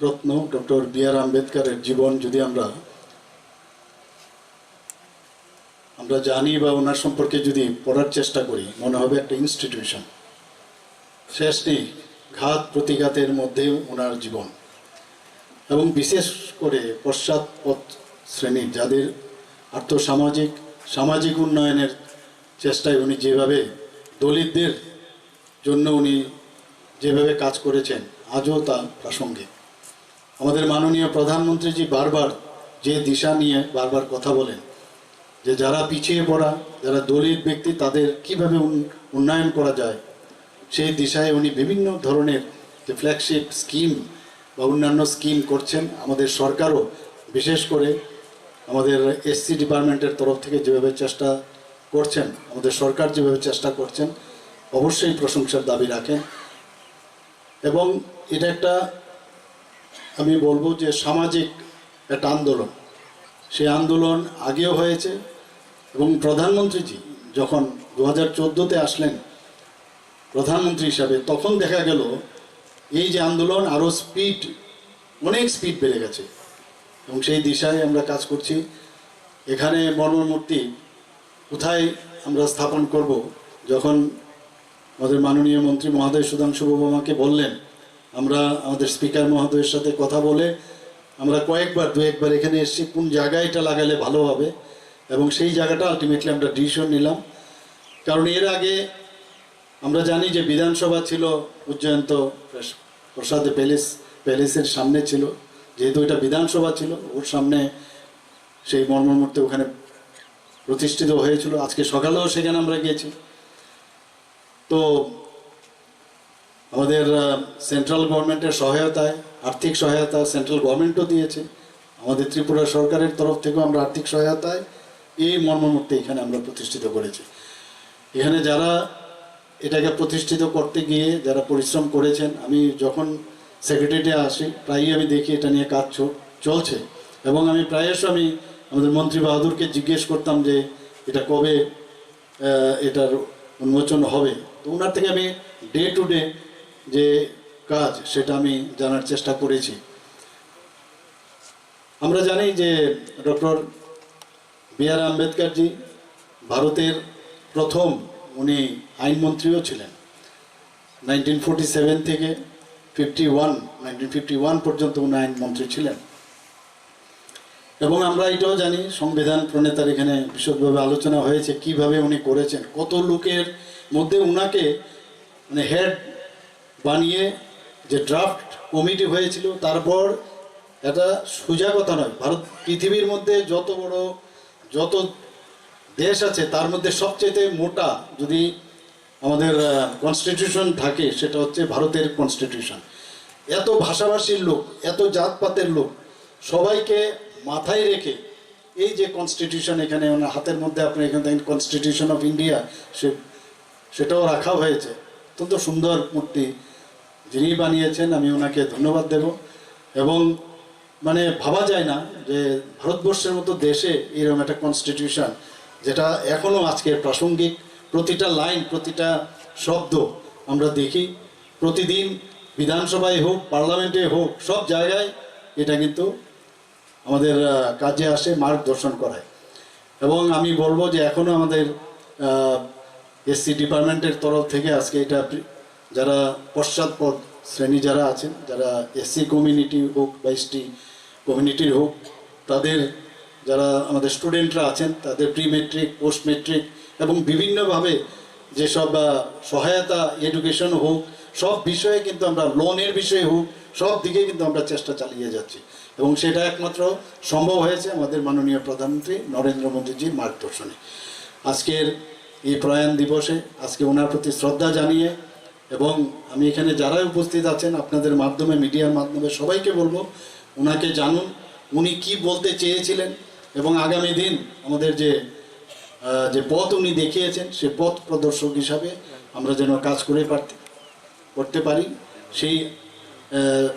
রত্ন ডক্টর বি আর আম্বেদকরের জীবন যদি আমরা আমরা জানি বা ওনার সম্পর্কে যদি পড়ার চেষ্টা করি, মনে হবে একটা ইনস্টিটিউশন। শেষ নেই, ঘাত প্রতিঘাতের মধ্যে ওনার জীবন। এবং বিশেষ করে পশ্চাৎপদ শ্রেণীর যাদের আর্থসামাজিক, সামাজিক উন্নয়নের চেষ্টায় উনি যেভাবে দলিতদের জন্য উনি যেভাবে কাজ করেছেন, আজও তা প্রাসঙ্গিক। আমাদের মাননীয় প্রধানমন্ত্রীজি বারবার যে দিশা নিয়ে বারবার কথা বলেন, যে যারা পিছিয়ে পড়া, যারা দলিত ব্যক্তি, তাদের কিভাবে উন-, উন্নয়ন করা যায়, সেই দিশায় উনি বিভিন্ন ধরনের যে ফ্ল্যাগশিপ স্কিম বা অন্যান্য স্কিম করছেন। আমাদের সরকারও বিশেষ করে আমাদের এসসি ডিপার্টমেন্টের তরফ থেকে যেভাবে চেষ্টা করছেন, আমাদের সরকার যেভাবে চেষ্টা করছেন, অবশ্যই প্রশংসার দাবি রাখেন। এবং এটা একটা, আমি বলবো যে সামাজিক একটা আন্দোলন। সেই আন্দোলন আগেও হয়েছে এবং প্রধানমন্ত্রীজি যখন দু হাজার চোদ্দোতে আসলেন প্রধানমন্ত্রী হিসাবে, তখন দেখা গেল এই যে আন্দোলন আরও স্পিড, অনেক স্পিড বেড়ে গেছে এবং সেই দিশায় আমরা কাজ করছি। এখানে মর্মর মূর্তি কোথায় আমরা স্থাপন করব, যখন আমাদের মাননীয় মন্ত্রী মহোদয় সুধাংশু বাবু আমাকে বললেন, আমরা আমাদের স্পিকার মহোদয়ের সাথে কথা বলে আমরা কয়েকবার, দু একবার এখানে এসেছি, কোন জায়গায় এটা লাগালে ভালো হবে, এবং সেই জায়গাটা আলটিমেটলি আমরা ডিসিশন নিলাম। কারণ এর আগে আমরা জানি যে বিধানসভা ছিল উজ্জয়ন্ত প্রসাদ প্যালেস, প্যালেসের সামনে ছিল, যেহেতু এটা বিধানসভা ছিল, ওর সামনে সেই মর্মর মূর্তি ওখানে প্রতিষ্ঠিত হয়েছিল। আজকে সকালেও সেখানে আমরা গেছি। তো আমাদের সেন্ট্রাল গভর্নমেন্টের সহায়তায়, আর্থিক সহায়তা সেন্ট্রাল গভর্নমেন্টও দিয়েছে, আমাদের ত্রিপুরা সরকারের তরফ থেকেও আমরা আর্থিক সহায়তায় এই মর্মর মূর্তি এখানে আমরা প্রতিষ্ঠিত করেছি। এখানে যারা এটাকে প্রতিষ্ঠিত করতে গিয়ে যারা পরিশ্রম করেছেন, আমি যখন সেক্রেটারিয়েটে আসি, প্রায়ই আমি দেখি এটা নিয়ে কাজ চ-, চলছে। এবং আমি প্রায়শ আমি আমাদের মন্ত্রী বাহাদুরকে জিজ্ঞেস করতাম যে এটা কবে, আহ, এটার উন্মোচন হবে। তো ওনার থেকে আমি ডে টু ডে যে কাজ, সেটা আমি জানার চেষ্টা করেছি। আমরা জানি যে ডক্টর বি আর আম্বেদকরজি ভারতের প্রথম, উনি আইনমন্ত্রীও ছিলেন। নাইনটিন ফোর্টি সেভেন থেকে fifty one, nineteen fifty one পর্যন্ত উনি আইনমন্ত্রী ছিলেন। এবং আমরা এটাও জানি, সংবিধান প্রণেতার এখানে বিশদভাবে আলোচনা হয়েছে, কিভাবে উনি করেছেন, কত লোকের মধ্যে উনাকে, মানে, হেড বানিয়ে যে ড্রাফট কমিটি হয়েছিল, তারপর এটা সোজা কথা নয়। ভারত পৃথিবীর মধ্যে যত বড়, যত দেশ আছে, তার মধ্যে সবচেয়ে মোটা যদি আমাদের কনস্টিটিউশন থাকে, সেটা হচ্ছে ভারতের কনস্টিটিউশন। এত ভাষাভাষীর লোক, এত জাতপাতের লোক, সবাইকে মাথায় রেখে এই যে কনস্টিটিউশন, এখানে ওনার হাতের মধ্যে আপনি এখানে দেখেন কনস্টিটিউশন অফ ইন্ডিয়া, সে, সেটাও রাখা হয়েছে। অত্যন্ত সুন্দর মূর্তি যিনি বানিয়েছেন, আমি ওনাকে ধন্যবাদ দেব। এবং, মানে, ভাবা যায় না যে ভারতবর্ষের মতো দেশে এরকম একটা কনস্টিটিউশন, যেটা এখনও আজকে প্রাসঙ্গিক, প্রতিটা লাইন, প্রতিটা শব্দ আমরা দেখি প্রতিদিন, বিধানসভায় হোক, পার্লামেন্টে হোক, সব জায়গায় এটা কিন্তু আমাদের, আহ, কাজে আসে, মার্গদর্শন করায়। এবং আমি বলবো যে এখনও আমাদের, আহ, এসসি ডিপার্টমেন্টের তরফ থেকে আজকে এটা প্রি-, যারা পশ্চাৎপদ শ্রেণী যারা আছেন, যারা এসসি কমিউনিটি হোক বা এসটি কমিউনিটির হোক, তাদের যারা আমাদের স্টুডেন্টরা আছেন, তাদের প্রি মেট্রিক, পোস্ট মেট্রিক এবং বিভিন্নভাবে যেসব, আহ, সহায়তা, এডুকেশন হোক, সব বিষয়ে কিন্তু আমরা, লোনের বিষয়ে হোক, সব দিকে কিন্তু আমরা চেষ্টা চালিয়ে যাচ্ছি। এবং সেটা একমাত্র সম্ভব হয়েছে আমাদের মাননীয় প্রধানমন্ত্রী নরেন্দ্র মোদীজির মার্গদর্শনে। আজকের এই প্রয়াণ দিবসে আজকে ওনার প্রতি শ্রদ্ধা জানিয়ে এবং আমি এখানে যারা উপস্থিত আছেন, আপনাদের মাধ্যমে, মিডিয়ার মাধ্যমে সবাইকে বলবো, ওনাকে জানুন, উনি কি বলতে চেয়েছিলেন এবং আগামী দিন আমাদের যে, আহ, যে পথ উনি দেখিয়েছেন, সে পথ প্রদর্শক হিসাবে আমরা যেন কাজ করে পারতে, করতে পারি, সেই, আহ,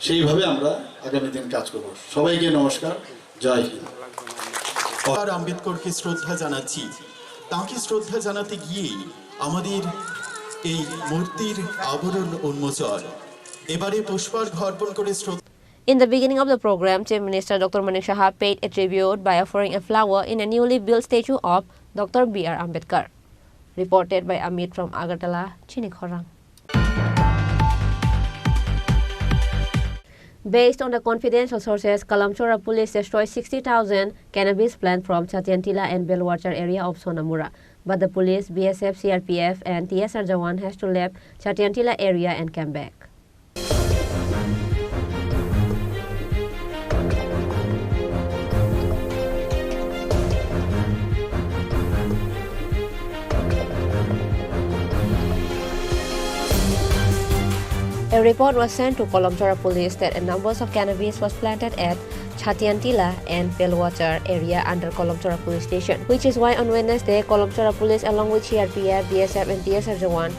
সেইভাবে আমরা আগামী দিন কাজ করব। সবাইকে নমস্কার, জয় হিন্দ। আর আম্বেদকরকে শ্রদ্ধা জানাচ্ছি। তাঁকে শ্রদ্ধা জানাতে গিয়েই আমাদের এই মূর্তির আবরণ উন্মোচন। এবারে পুষ্পার্ঘ অর্পণ করে শ্রদ্ধা In the beginning of the program, Chief Minister Doctor Manik Saha paid a tribute by offering a flower in a newly built statue of Doctor B R Ambedkar. Reported by Amit from Agartala, Chini Khorang. Based on the confidential sources, Kalamchora police destroyed sixty thousand cannabis plant from Chatiantila and Belwachar area of Sonamura. But the police, B S F, C R P F and T S R Jawan has to left Chatiantila area and came back. A report was sent to Kolomchora police that a numbers of cannabis was planted at Chatiantila and Pelwachar area under Kolomchora police station, which is why on Wednesday, Kolomchora police along with C R P F, B S F and T S R Jawan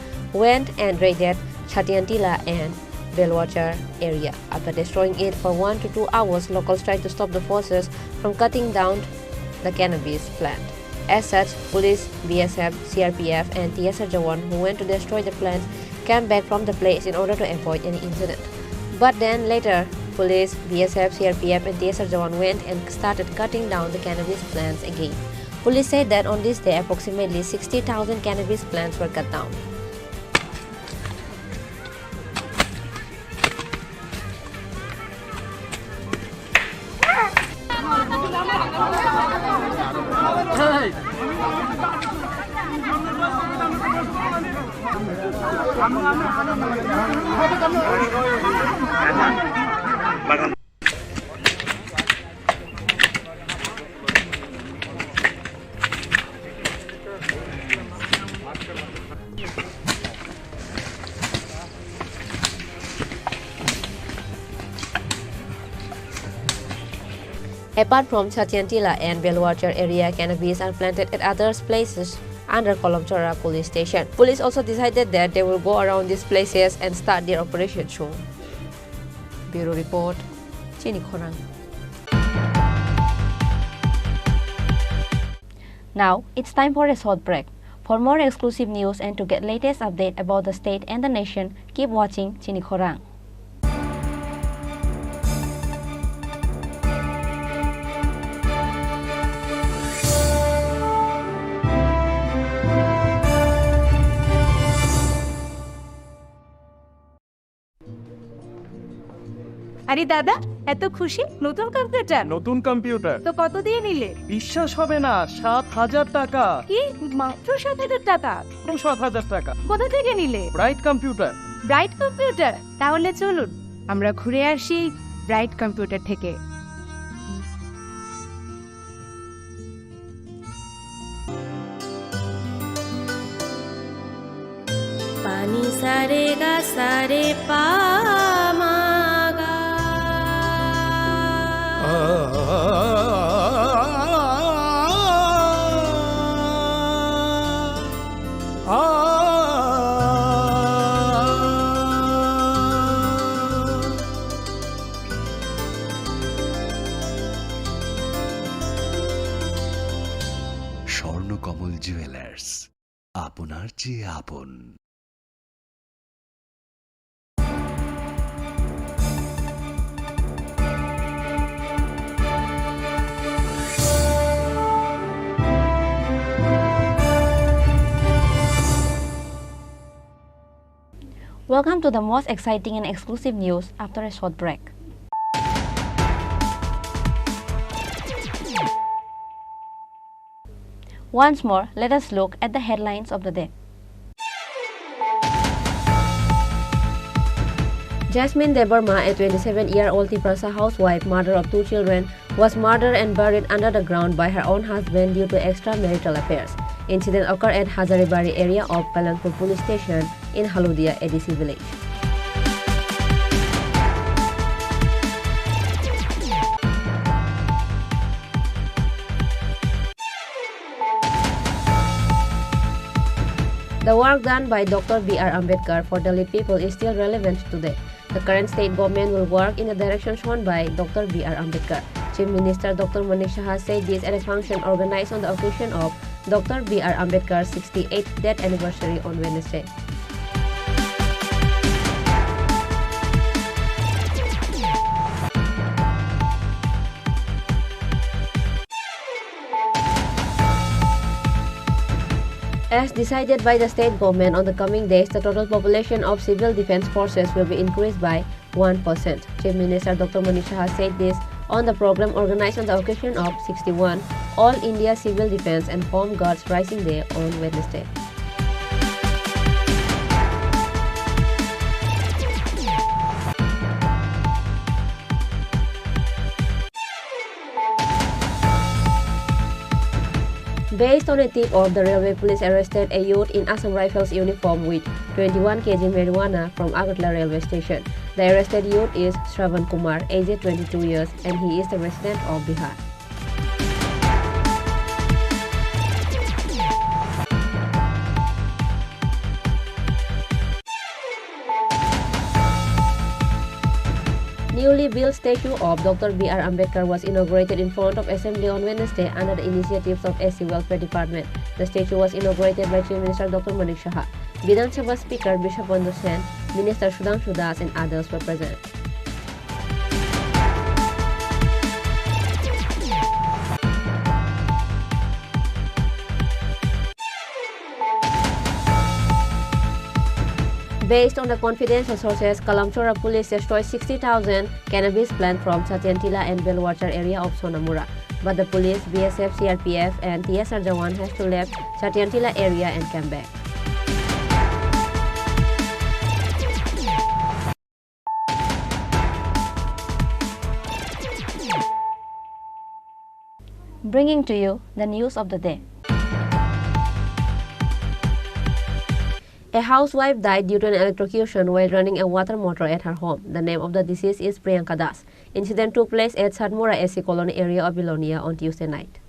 went and raided Chatiantila and Belwachar area. After destroying it for one to two hours, locals tried to stop the forces from cutting down the cannabis plant. As such, police, B S F, C R P F and T S R Jawan who went to destroy the plants came back from the place in order to avoid any incident. But then later, police, B S F, C R P F and T S R Jawan went and started cutting down the cannabis plants again. Police said that on this day, approximately sixty thousand cannabis plants were cut down. Apart from Chatiantila and Belwachar area, cannabis are planted at other places under Kolomchora police station. Police also decided that they will go around these places and start their operation soon. Bureau report, Chini Khorang. Now, it's time for a short break. For more exclusive news and to get latest update about the state and the nation, keep watching Chini Khorang. আরে দাদা, এত খুশি? নতুন কম্পিউটার? নতুন কম্পিউটার। তো কত দিয়ে নিলে? বিশ্বাস হবে না, সাত হাজার টাকা। কি? মাত্র সাত হাজার টাকা? সাত হাজার টাকা। কোথা থেকে নিলে? Bright computer. Bright computer? তাহলে চলুন, আমরা ঘুরে আসি ব্রাইট কম্পিউটার থেকে। Pani sare ga sare pa ma ga. Swarnakamal jewellers, আপনার চেয়ে আপন। Welcome to the most exciting and exclusive news after a short break. Once more, let us look at the headlines of the day. Jasmine Debbarma, a twenty-seven-year-old Tiprasa housewife, mother of two children, was murdered and buried under the ground by her own husband due to extramarital affairs. Incident occurred at Hazaribari area of Kalyangpur Police Station in Haludia A D C village. The work done by Doctor B R Ambedkar for Dalit people is still relevant today. The current state government will work in the direction shown by Doctor B R Ambedkar. Chief Minister Doctor Manik Saha said this at a function organized on the occasion of Doctor B R Ambedkar's sixty-eighth death anniversary on Wednesday. As decided by the state government, on the coming days, the total population of civil defense forces will be increased by one percent. Chief Minister Doctor Manik Saha said this on the program organized on the occasion of sixty-one All India Civil Defense and Home Guards Rising Day on Wednesday. Based on a tip of, the railway police arrested a youth in Assam Rifles uniform with twenty-one K G marijuana from Agartala railway station. The arrested youth is Shravan Kumar, aged twenty-two years, and he is the resident of Bihar. Newly built statue of Doctor B R Ambedkar was inaugurated in front of Assembly on Wednesday under the initiatives of S C Welfare Department. The statue was inaugurated by Chief Minister Doctor Manik Saha. Bidhan Sabha Speaker Biswa Bandhu Sen, Minister Sudhanshu Das and others were present. Based on the confidential sources, Kalamchora police destroyed sixty thousand cannabis plant from Chatiantila and Belwachar area of Sonamura. But the police, B S F, C R P F, and T S R jawan has to left Chatiantila area and came back. Bringing to you the news of the day. A housewife died due to an electrocution while running a water motor at her home. The name of the deceased is Priyanka Das. Incident took place at Satmura S C Colony area of Belonia on Tuesday night.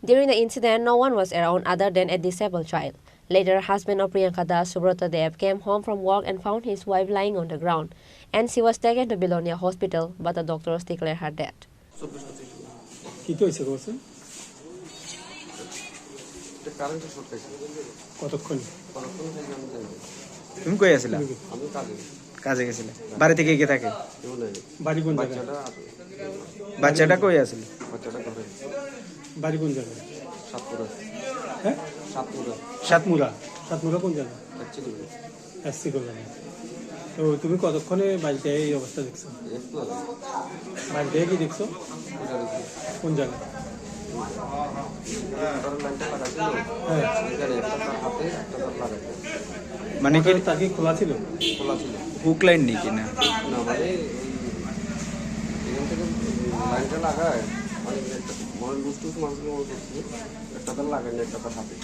During the incident, no one was around other than a disabled child. Later, husband of Priyanka Das, Subrata Dev, came home from work and found his wife lying on the ground, and she was taken to Belonia Hospital, but the doctors declared her dead. কি কি হয়েছে কওকচোন? এটা কারেন্টে শর্ট খাইছে। কতক্ষণ? কতক্ষণ থেকে আমি জানি না। তুমি কই আছিলা? তুমি কই? আমি কাজে গেছি। কাজে গেছিলা? বাড়িতে কে কে থাকে? কেউ নাই। বাড়ি কোন জায়গায়? বাচ্চাটা আর বাচ্চাটা কই আছিল? বাচ্চাটা ঘরে। বাড়ি কোন জায়গায়? সাতপুরা। হ্যাঁ? সাতপুরা। সাতমুরা। সাতমুরা কোন জায়গা? অ্যাকচুয়ালি। SC colony. তো তুমি কতক্ষণে বাড়িতে এই অবস্থা দেখছো? একটু আগে। বাড়িতে কি দেখছো? এটা দেখছি। কোন জায়গা? তার লাইনটা লাগাইছিল। হ্যাঁ। এখানে একটা তার হাতে, একটা তার লাগাইছে। মানে কি? মোটর তার কি খোলা ছিল? খোলা ছিল। হুক লাইন নাকি না? না, মানে এই এখান থেকে লাইনটা লাগায়, মানে একটা মনে লুজ টুজ মাছগুলো মনে করছি, একটা তার লাগায় না, একটা তার হাতে।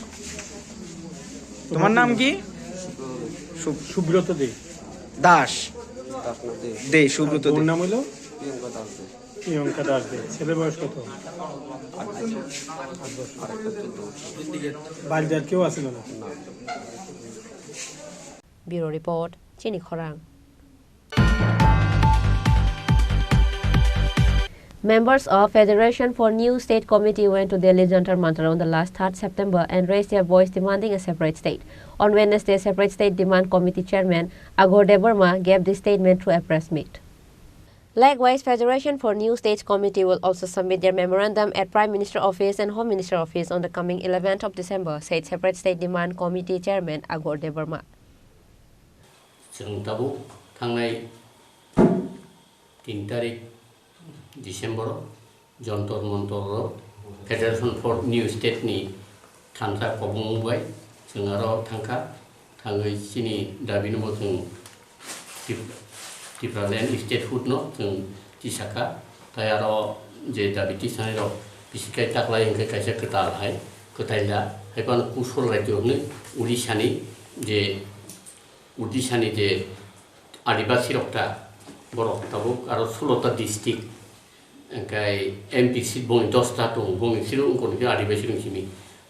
তোমার নাম কি? সুব্রত দে। সুব-, সুব্রত দে। দাস। দাস না দে। দে, সুব্রত দে। বোন নাম হলো? প্রিয়ঙ্কা দাস দে। প্রিয়ঙ্কা দাস দে। ছেলের বয়স কত? আট বছর। আট বছর। আরেকটা চোদ্দ বছর। বাড়িতে আর কেউ আছে না? না। Bureau report, Chini Khorang. Members of Federation for New State Committee went to Delhi Jantar Mantar on the last third September and raised their voice demanding a separate state. On Wednesday, separate state demand committee chairman Agor Debbarma gave this statement through a press meet. Likewise, Federation for New States Committee will also submit their memorandum at Prime Minister Office and Home Minister Office on the coming eleventh of December, said separate state demand committee chairman Agor Debbarma. Chwng tabuk thangnai tin tarik December o Jantar Mantar o Federation for New State ni thansa kwbangma bai chwng aro thangkha, thangwi chini dabi no bo chwng Trip-, Tipraland statehood no chwng tisakha, tai aro je dabi tisanai rok bisi khe taklai hwnkhe kaisa kwtal hai, kwtaila hai phano kusol rajyo hwnwi Odisha ni je, Odisha ni je Adibasi rok ta, borok tabuk aro sulo ta district, hwnkhe M P seat boni dos ta tongo, boni siro wngkha hwnkhe Adibasi rok simi.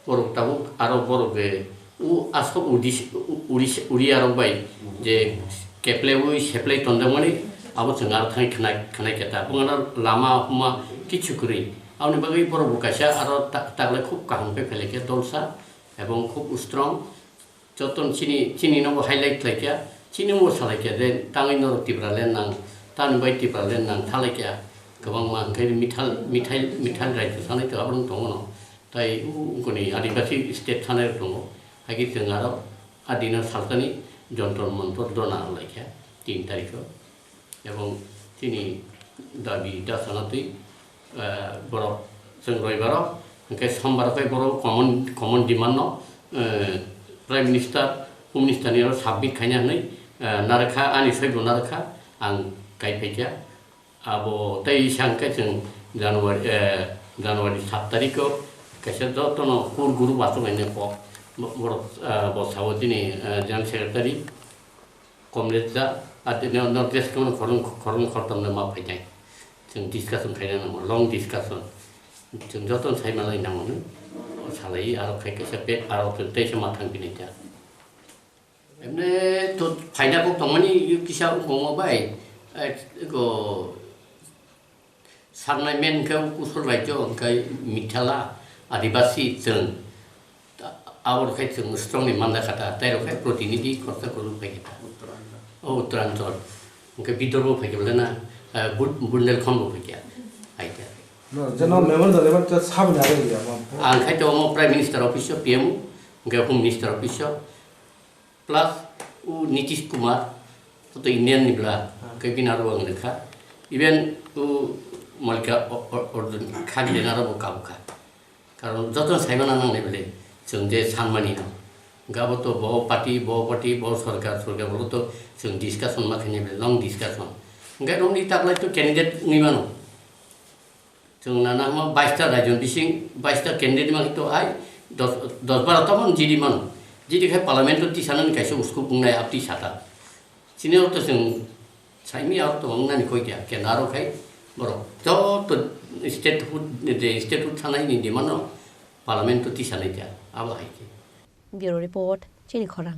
Borok tabuk aro borok je u aswk Odis-, u-, Odis-, Odia rok bai je keplaiwi seplai tonjakmani abo chwng aro thani khwnai, khwnai khe ta. Bongano lama huma kichu kwrwi. Aboni bagwi borok bo kaisa aro ta-, taklai khub kaham khe phailai khe dolsa ebong khub strong. Jotono chini, chini no bo highlight khlai kha, chini bo salai kha je tangwi norok Tipraland nang, tamni bai Tipraland nang thalai kha. Kwbangma hwnkhe mithal, mithai, mithal raijyo sanai to abono tongo no. Tai u-, ungkoni Adibasi state sanai rok tongo. Hai khe chwng aro a dino salsani Jontor Montor dona rwlai kha tin tarikho. Ebong chini dabi da sana twi, eh, borok chwng roibaro, hwnkhe sombaro khe borok common, common demand no, eh, Prime Minister, Home Minister ni oro submit khaina hwnwi, eh, narwkha, ani soi bo narwkha, ang kai phaikha. Abo tei isa hwnkhe chwng January, eh, January sat tarikh o kaisa jotono kur guru bathang lainai kok bo-, borok, eh, bo sao chini, eh, General Secretary Comrade da, ati no, no, dress kono khorang, khorang khortam no ma phainai. Chwng discussion khaina nango, long discussion. Chwng joto sai malai nango no. O salai aro khai kaisa pe, aro chwng teisa ma thang bini ta. Emne to phaina kok tongmani kisa ungkoma bai. Eh, ko Saknai men hwnkhe o kusol raijyo hwnkhe Mithala, Adibasi chwng. Ta-, aboro khe chwng strongly manda kha ta, tei rok khe protinidhi khoroksa kwrwng phai kha ta. O Uttaranchal. Hwnkhe Vidarbho phai kha bole na, eh, Bun-, Bundelkhand bo phai kha. Hai khe. No, je no member da lebar ta sabni aro ya mo. Ang khai to omo Prime Minister office o, P M o, hwnkhe Home Minister office o. Plus o Nitish Kumar, o to Indian ni bwla, khe bini aro ang lekha. Even o Malika o-, o-, Arjun Khagde aro bo kabukha. Karon joto saimana nangnai bole, chwng je sanmani no. Hwnkhe abo to bo party, bo party, bo sorkar, sorkar, bo to chwng discussion ma khainai bole, long discussion. Hwnkhe romni taklai to candidate wngwi mano. Chwng nana hwnma baista raijon bising baista candidate mani to hai dos, dos baro tamo G D mano. G D khai parliament o tisanani kaisa uskuk wngnai abo tisata. Chini oro to chwng saimi aro to wngnani koi kya, kendaro khai borok joto state hood, je state hood thanai ni demand no parliament o tisanai kya, abo hai khe. Bureau Report, Chini Khorang.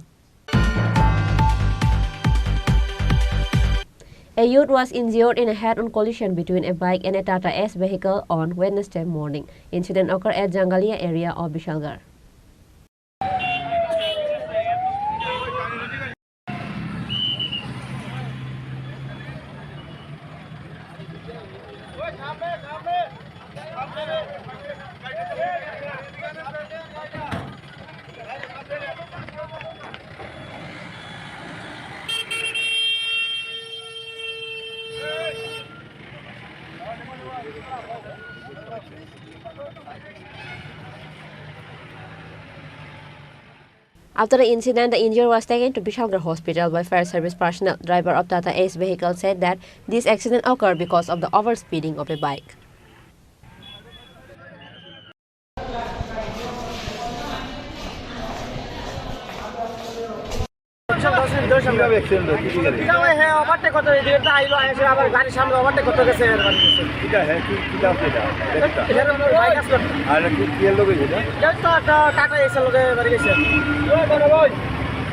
A youth was injured in a head-on collision between a bike and a Tata Ace vehicle on Wednesday morning. Incident occurred at Jangalia area of Bishalgarh. After the incident, the injured was taken to Bishalgarh Hospital by fire service personnel. Driver of Tata Ace vehicle said that this accident occurred because of the overspeeding of a bike. কিভাবে অ্যাক্সিডেন্ট হয়েছে? কি গাড়ি? এটা ওই হ্যাঁ, ওভারটেক করতে, এদিকে একটা আইলো, এসে আবার গাড়ির সামনে ওভারটেক করতে গেছে, এর বাড়ি গেছে। এটা হ্যাঁ, কি, কি দাম এটা? এটা? এর বাইক আসলো। আর কি, কি এর লোক এটা? এটা তো একটা টাটা এসে লোকে বাড়ি গেছে।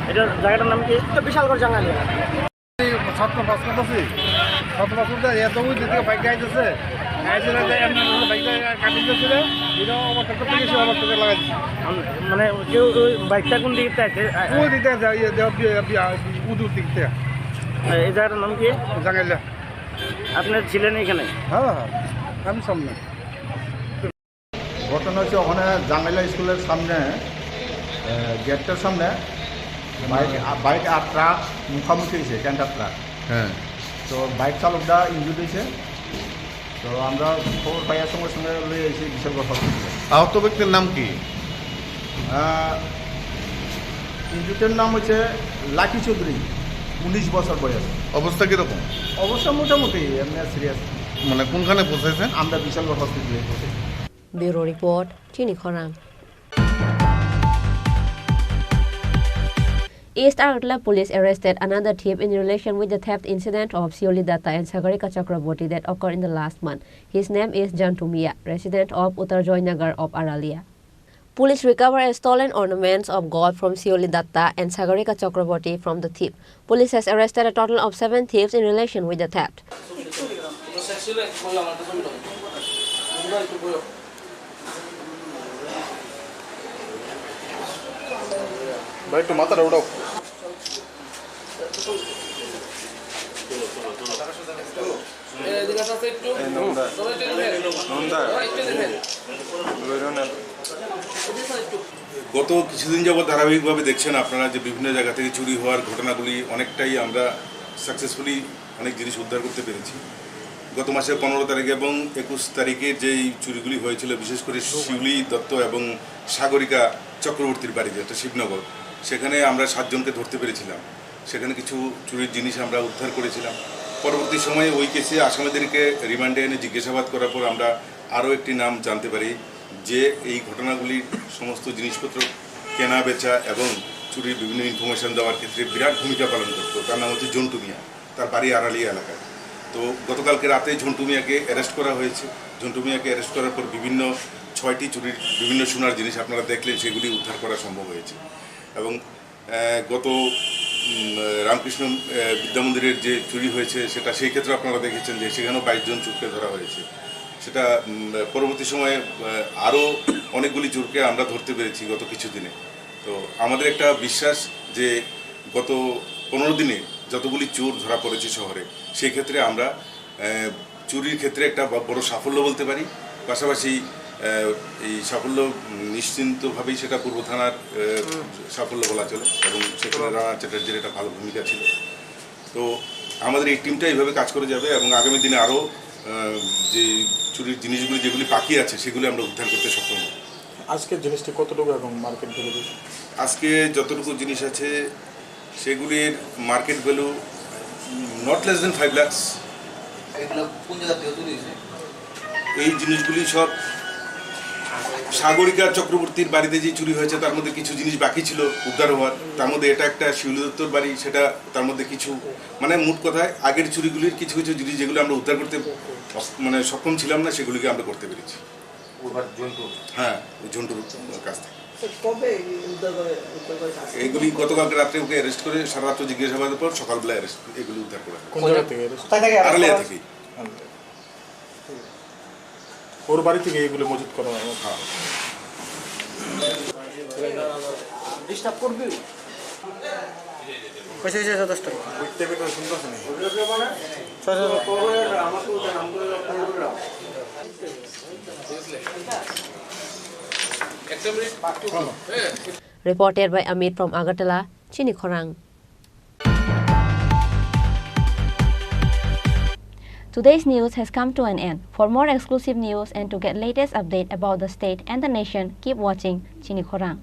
এটা জায়গাটার নাম কি? তো বিশালগড় জাঙ্গালি। সাতটা পাঁচ মিনিট আছে। সাতটা পাঁচ মিনিট আছে, এত ওই দিকে বাইক আইতেছে। আইছে না, এমনি বাইক কাটিং করছিল। এটা ওভারটেক করতে গেছে, ওভারটেক লাগাই দিছে। মানে কেউ ওই বাইকটা কোন দিকে চাইছে? ওই দিকে যায়, ইয়ে, দে-, বি-, বি-, উদুর দিক থেকে। এই জায়গাটার নাম কি? জাঙ্গাইলা। আপনারা ছিলেন এখানে? হ্যাঁ, হ্যাঁ, আমি সামনে। ঘটনা হচ্ছে ওখানে জাঙ্গাইলা স্কুলের সামনে, এ, গেটটার সামনে বাইক, আ, বাইক আর ট্রাক মুখামুখি হয়েছে, ক্যান্টার ট্রাক। হ্যাঁ। তো বাইক চালকটা ইনজুর্ড হয়েছে। তো আমরা খবর পাইয়ার সঙ্গে সঙ্গে লই আইছি বিশালগড় হসপিটালে। আহত ব্যক্তির নাম কি? আহ, ইনজুর্ডের নাম হচ্ছে লাকি চৌধুরী। উনিশ বছর বয়স। অবস্থা কিরকম? অবস্থা মোটামুটি এমনি সিরিয়াস। মানে কোনখানে পৌঁছেছেন? আমরা বিশালগড় হসপিটালে পৌঁছেছি। Bureau report, Chini Khorang. East Agartala police arrested another thief in relation with the theft incident of Sioli Datta and Sagarika Chakraborty that occurred in the last month. His name is Jantu Mia, resident of Uttar Joynagar of Aralia. Police recover a stolen ornaments of gold from Sioli Datta and Sagarika Chakraborty from the thief. Police has arrested a total of seven thieves in relation with the theft. ভাই, একটু মাথাটা উঠাও। গত কিছুদিন যাবৎ ধারাবাহিকভাবে দেখছেন আপনারা যে বিভিন্ন জায়গা থেকে চুরি হওয়ার ঘটনাগুলি অনেকটাই আমরা সাকসেসফুলি অনেক জিনিস উদ্ধার করতে পেরেছি। গত মাসের পনেরো তারিখ এবং একুশ তারিখে যেই চুরিগুলি হয়েছিল, বিশেষ করে শিউলি দত্ত এবং সাগরিকা চক্রবর্তীর বাড়ি, যেটা শিবনগর, সেখানে আমরা সাতজনকে ধরতে পেরেছিলাম। সেখানে কিছু চুরির জিনিস আমরা উদ্ধার করেছিলাম। পরবর্তী সময়ে ওই কেসে আসামিদেরকে রিমান্ডে এনে জিজ্ঞাসাবাদ করার পর আমরা আরও একটি নাম জানতে পারি, যে এই ঘটনাগুলির সমস্ত জিনিসপত্র কেনা বেচা এবং চুরির বিভিন্ন ইনফরমেশন দেওয়ার ক্ষেত্রে বিরাট ভূমিকা পালন করত। তার নাম হচ্ছে জন্টু মিয়া, তার বাড়ি আড়ালিয়া এলাকায়। তো গতকালকে রাতে ঝন্টু মিয়াকে অ্যারেস্ট করা হয়েছে। ঝন্টু মিয়াকে অ্যারেস্ট করার পর বিভিন্ন ছয়টি চুরির বিভিন্ন সোনার জিনিস আপনারা দেখলেন, সেগুলি উদ্ধার করা সম্ভব হয়েছে। এবং আহ, গত, উম, রামকৃষ্ণ, আহ, বিদ্যা মন্দিরের যে চুরি হয়েছে, সেটা সেই ক্ষেত্রে আপনারা দেখেছেন যে সেখানেও বাইশ জন চোরকে ধরা হয়েছে। সেটা, উম, পরবর্তী সময়ে, আহ, আরও অনেকগুলি চোরকে আমরা ধরতে পেরেছি গত কিছুদিনে। তো আমাদের একটা বিশ্বাস যে গত পনেরো দিনে যতগুলি চোর ধরা পড়েছে শহরে, সেই ক্ষেত্রে আমরা আহ, চুরির ক্ষেত্রে একটা ব-, বড় সাফল্য বলতে পারি। পাশাপাশি, আহ, এই সাফল্য, উম, নিশ্চিন্তভাবেই সেটা পূর্ব থানার, আহ, সাফল্য বলা চলে এবং সেখানে রানা চ্যাটার্জির একটা ভালো ভূমিকা ছিল। তো আমাদের এই টিমটা এইভাবে কাজ করে যাবে এবং আগামী দিনে আরও, আহ, যে চুরির জিনিসগুলি যেগুলি বাকি আছে সেগুলি আমরা উদ্ধার করতে সক্ষম হব। আজকের জিনিসটি কতটুকু এবং মার্কেট ভ্যালু? আজকে যতটুকু জিনিস আছে সেগুলির market value not less than five lakhs। এগুলো কোন জায়গা থেকে চুরি হয়েছে? এই জিনিসগুলি সব সাগরিকা চক্রবর্তীর বাড়িতে যে চুরি হয়েছে, তার মধ্যে কিছু জিনিস বাকি ছিল উদ্ধার হওয়ার। তার মধ্যে এটা একটা শিউলি দত্তর বাড়ি, সেটা তার মধ্যে কিছু, মানে, মোট কথায় আগের চুরিগুলির কিছু কিছু জিনিস যেগুলো আমরা উদ্ধার করতে অস-, মানে, সক্ষম ছিলাম না, সেগুলিকে আমরা করতে পেরেছি। ওর বাড়ি জন্টু? হ্যাঁ, ওই জন্টুর কাছ থেকে। স্যার, কবে এই উদ্ধার করে, উদ্ধার করে আসছে? এইগুলি গতকালকে রাত্রে ওকে অ্যারেস্ট করে সারা রাত্র জিজ্ঞাসাবাদের পর সকালবেলা অ্যারেস্ট, এগুলি উদ্ধার করা হয়। কোন জায়গা থেকে অ্যারেস্ট? কোথায় থেকে অ্যারেস্ট আড়ালিয়া করা? থেকে। ওর বাড়ি থেকে এগুলো মজুত করা হয়? হ্যাঁ। ডিস্টার্ব করবি? কইছে, কইছে, যথেষ্ট। বুঝতে পেরে শুনতে শুনে। Reported by Amit from Agartala, Chini Khorang. Today's news has come to an end. For more exclusive news and to get latest update about the state and the nation, keep watching Chini Khorang.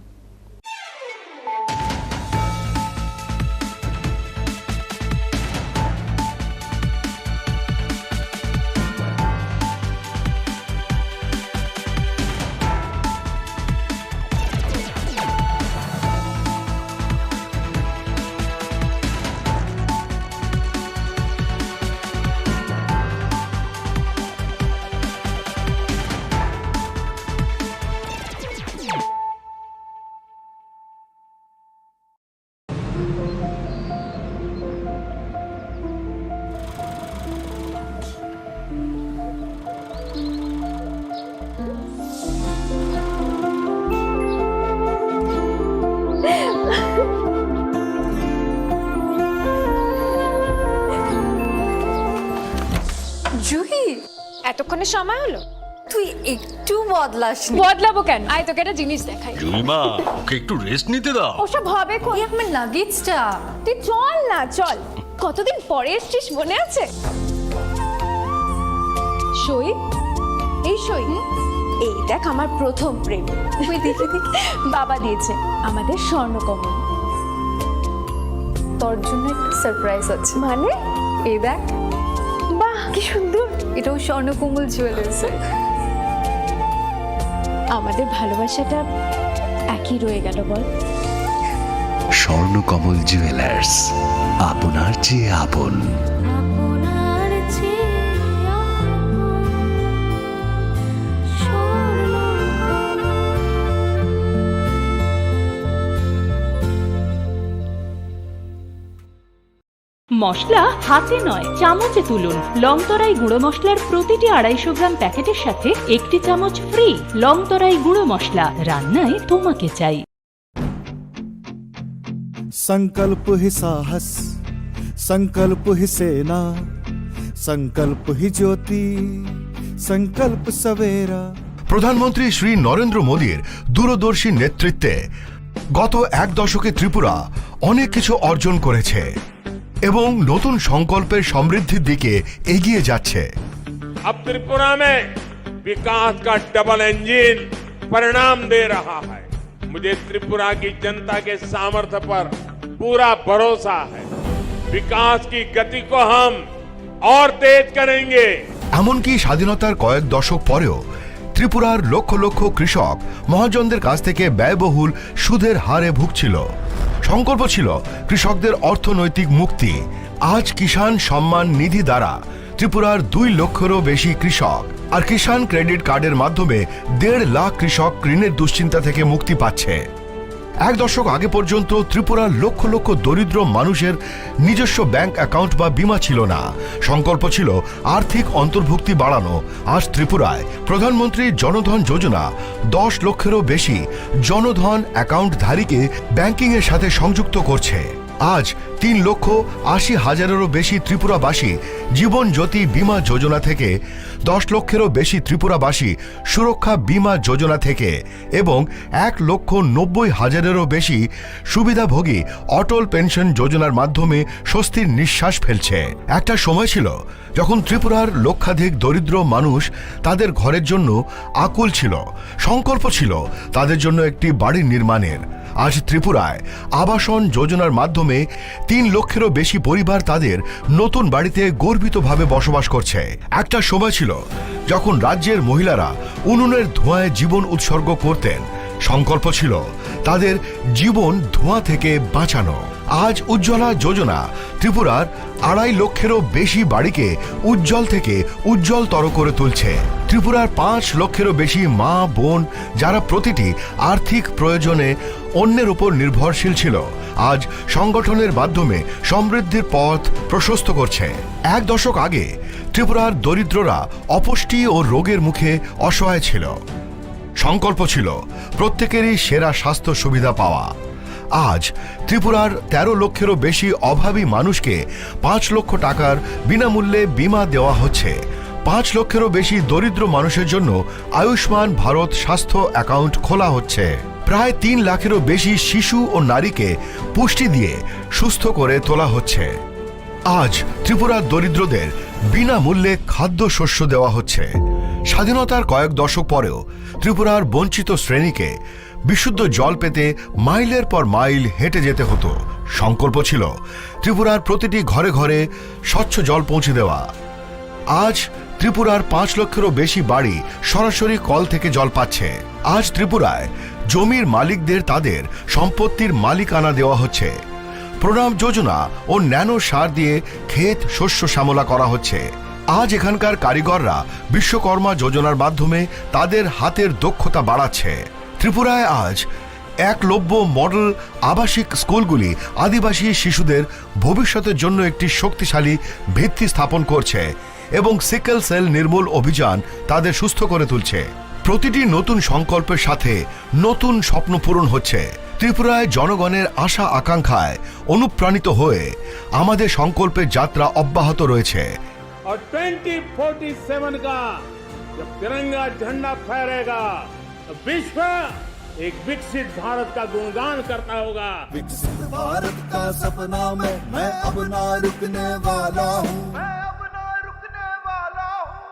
Juhi, এতক্ষণে সময় হলো? তুই একটু বদলাসনি। বদলাবো কেন? আয়, তোকে একটা জিনিস দেখাই। জুইমা, ওকে একটু রেস্ট নিতে দাও। ওসব হবে কোন? এই আমার লাগেজটা। তুই চল না, চল। কতদিন পরে এসছিস, মনে আছে? সই, এই সই। হুম? এই দেখ, আমার প্রথম প্রেম। ওই দেখি, দেখি। বাবা দিয়েছে আমাদের স্বর্ণকমল। তোর জন্য একটা সারপ্রাইজ আছে। মানে? এই দেখ। বাহ, কি সুন্দর। এটাও স্বর্ণকমল জুয়েলার্সের। আমাদের ভালোবাসাটা একই রয়ে গেল, বল? স্বর্ণকমল জুয়েলার্স, আপনার চেয়ে আপন। মশলা হাতে নয়, চামচে তুলুন। লং তরাই গুঁড়ো মশলার প্রতিটি আড়াইশো গ্রাম প্যাকেটের সাথে একটি চামচ ফ্রি। লং তরাই গুঁড়ো মশলা, রান্নায় তোমাকে চাই। संकल्प ही साहस, संकल्प ही सेना, संकल्प ही ज्योति, संकल्प सवेरा। প্রধানমন্ত্রী শ্রী নরেন্দ্র মোদীর দূরদর্শী নেতৃত্বে গত এক দশকে ত্রিপুরা অনেক কিছু অর্জন করেছে এবং নতুন সংকল্পের সমৃদ্ধির দিকে এগিয়ে যাচ্ছে। अब त्रिपुरा में विकास का डबल इंजन परिणाम दे रहा है। मुझे त्रिपुरा की जनता के सामर्थ्य पर पूरा भरोसा है। विकास की गति को हम और तेज करेंगे। এমনকি স্বাধীনতার কয়েক দশক পরেও ত্রিপুরার লক্ষ লক্ষ কৃষক মহাজনদের কাছ থেকে ব্যয়বহুল সুদের হারে ভুগছিল। সংকল্প ছিল কৃষকদের অর্থনৈতিক মুক্তি। আজ কিষাণ সম্মান নিধি দ্বারা ত্রিপুরার দুই লক্ষেরও বেশি কৃষক আর কিষাণ ক্রেডিট কার্ডের মাধ্যমে দেড় লাখ কৃষক ঋণের দুশ্চিন্তা থেকে মুক্তি পাচ্ছে। এক দশক আগে পর্যন্ত ত্রিপুরার লক্ষ লক্ষ দরিদ্র মানুষের নিজস্ব ব্যাংক অ্যাকাউন্ট বা বীমা ছিল না। সংকল্প ছিল আর্থিক অন্তর্ভুক্তি বাড়ানো। আজ ত্রিপুরায় প্রধানমন্ত্রী জনধন যোজনা দশ লক্ষেরও বেশি জনধন অ্যাকাউন্টধারীকে ব্যাংকিংয়ের সাথে সংযুক্ত করছে। আজ তিন লক্ষ আশি হাজারেরও বেশি ত্রিপুরাবাসী জীবন জ্যোতি বীমা যোজনা থেকে, দশ লক্ষেরও বেশি ত্রিপুরাবাসী সুরক্ষা বীমা যোজনা থেকে এবং এক লক্ষ নব্বই হাজারেরও বেশি সুবিধাভোগী অটল পেনশন যোজনার মাধ্যমে স্বস্তির নিঃশ্বাস ফেলছে। একটা সময় ছিল যখন ত্রিপুরার লক্ষাধিক দরিদ্র মানুষ তাদের ঘরের জন্য আকুল ছিল, সংকল্প ছিল তাদের জন্য একটি বাড়ি নির্মাণের। আজ ত্রিপুরায় আবাসন যোজনার মাধ্যমে তিন লক্ষেরও বেশি পরিবার তাদের নতুন বাড়িতে গর্বিতভাবে বসবাস করছে। একটা সময় ছিল যখন রাজ্যের মহিলারা উনুনের ধোঁয়ায় জীবন উৎসর্গ করতেন। সংকল্প ছিল তাদের জীবন ধোঁয়া থেকে বাঁচানো। আজ উজ্জ্বলা যোজনা ত্রিপুরার আড়াই লক্ষেরও বেশি বাড়িকে উজ্জ্বল থেকে উজ্জ্বলতর করে তুলছে। ত্রিপুরার পাঁচ লক্ষেরও বেশি মা বোন, যারা প্রতিটি আর্থিক প্রয়োজনে অন্যের উপর নির্ভরশীল ছিল, আজ সংগঠনের মাধ্যমে সমৃদ্ধির পথ প্রশস্ত করছে। এক দশক আগে ত্রিপুরার দরিদ্ররা অপুষ্টি ও রোগের মুখে অসহায় ছিল। সংকল্প ছিল প্রত্যেকেরই সেরা স্বাস্থ্য সুবিধা পাওয়া। আজ ত্রিপুরার তেরো লক্ষেরও বেশি অভাবী মানুষকে পাঁচ লক্ষ টাকার বিনামূল্যে বীমা দেওয়া হচ্ছে। পাঁচ লক্ষেরও বেশি দরিদ্র মানুষের জন্য আয়ুষ্মান ভারত স্বাস্থ্য অ্যাকাউন্ট খোলা হচ্ছে। প্রায় তিন লাখেরও বেশি শিশু ও নারীকে পুষ্টি দিয়ে সুস্থ করে তোলা হচ্ছে। আজ ত্রিপুরার দরিদ্রদের বিনামূল্যে খাদ্যশস্য দেওয়া হচ্ছে। স্বাধীনতার কয়েক দশক পরেও ত্রিপুরার বঞ্চিত শ্রেণীকে বিশুদ্ধ জল পেতে মাইলের পর মাইল হেঁটে যেতে হতো। সংকল্প ছিল ত্রিপুরার প্রতিটি ঘরে ঘরে স্বচ্ছ জল পৌঁছে দেওয়া। আজ ত্রিপুরার পাঁচ লক্ষেরও বেশি বাড়ি সরাসরি কল থেকে জল পাচ্ছে। আজ ত্রিপুরায় জমির মালিকদের তাদের সম্পত্তির মালিকানা দেওয়া হচ্ছে। প্রণাম যোজনা ও ন্যানো সার দিয়ে ক্ষেত শস্য শ্যামলা করা হচ্ছে। আজ এখানকার কারিগররা বিশ্বকর্মা যোজনার মাধ্যমে তাদের হাতের দক্ষতা বাড়াচ্ছে। ত্রিপুরায় আজ একলব্য মডেল আবাসিক স্কুলগুলি আদিবাসী শিশুদের ভবিষ্যতের জন্য একটি শক্তিশালী ভিত্তি স্থাপন করছে এবং সিকেল সেল নির্মূল অভিযান তাদের সুস্থ করে তুলছে। প্রতিটি নতুন সংকল্পের সাথে নতুন স্বপ্ন পূরণ হচ্ছে। ত্রিপুরায় জনগণের আশা আকাঙ্ক্ষায় অনুপ্রাণিত হয়ে আমাদের সংকল্পের যাত্রা অব্যাহত রয়েছে। और ट्वेंटी फ़ोर्टी सेवन का जब तिरंगा झंडा फहरेगा, तो विश्व एक विकसित भारत का गुणगान करता होगा। विकसित भारत का सपना में मैं अब ना रुकने वाला हूँ। मैं अब ना रुकने वाला हूँ।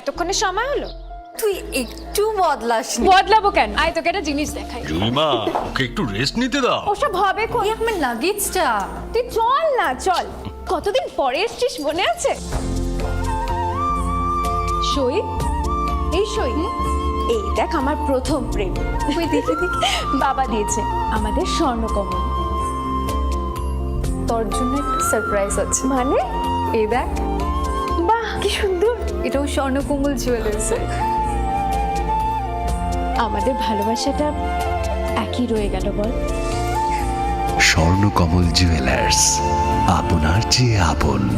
এতক্ষণে সময় হলো? তুই একটু বদলাসনি। বদলাবো কেন? আয়, তোকে একটা জিনিস দেখাই। জুলিমা, ওকে একটু রেস্ট নিতে দাও। ওসব হবে কোন? এই আমার লাগেজটা। তুই চল না, চল। কতদিন পরে এসছিস, মনে আছে? সই, এই সই। এই দেখ, আমার প্রথম প্রেম। ওই দেখে দেখে। বাবা দিয়েছে আমাদের স্বর্ণকমল। তোর জন্য একটা সারপ্রাইজ আছে। মানে? এই দেখ। বাহ, কি সুন্দর। এটাও স্বর্ণকমল জুয়েলার্সের। আমাদের ভালোবাসাটা একই রয়ে গেল, বল? স্বর্ণকমল জুয়েলার্স, আপনার চেয়ে আপন।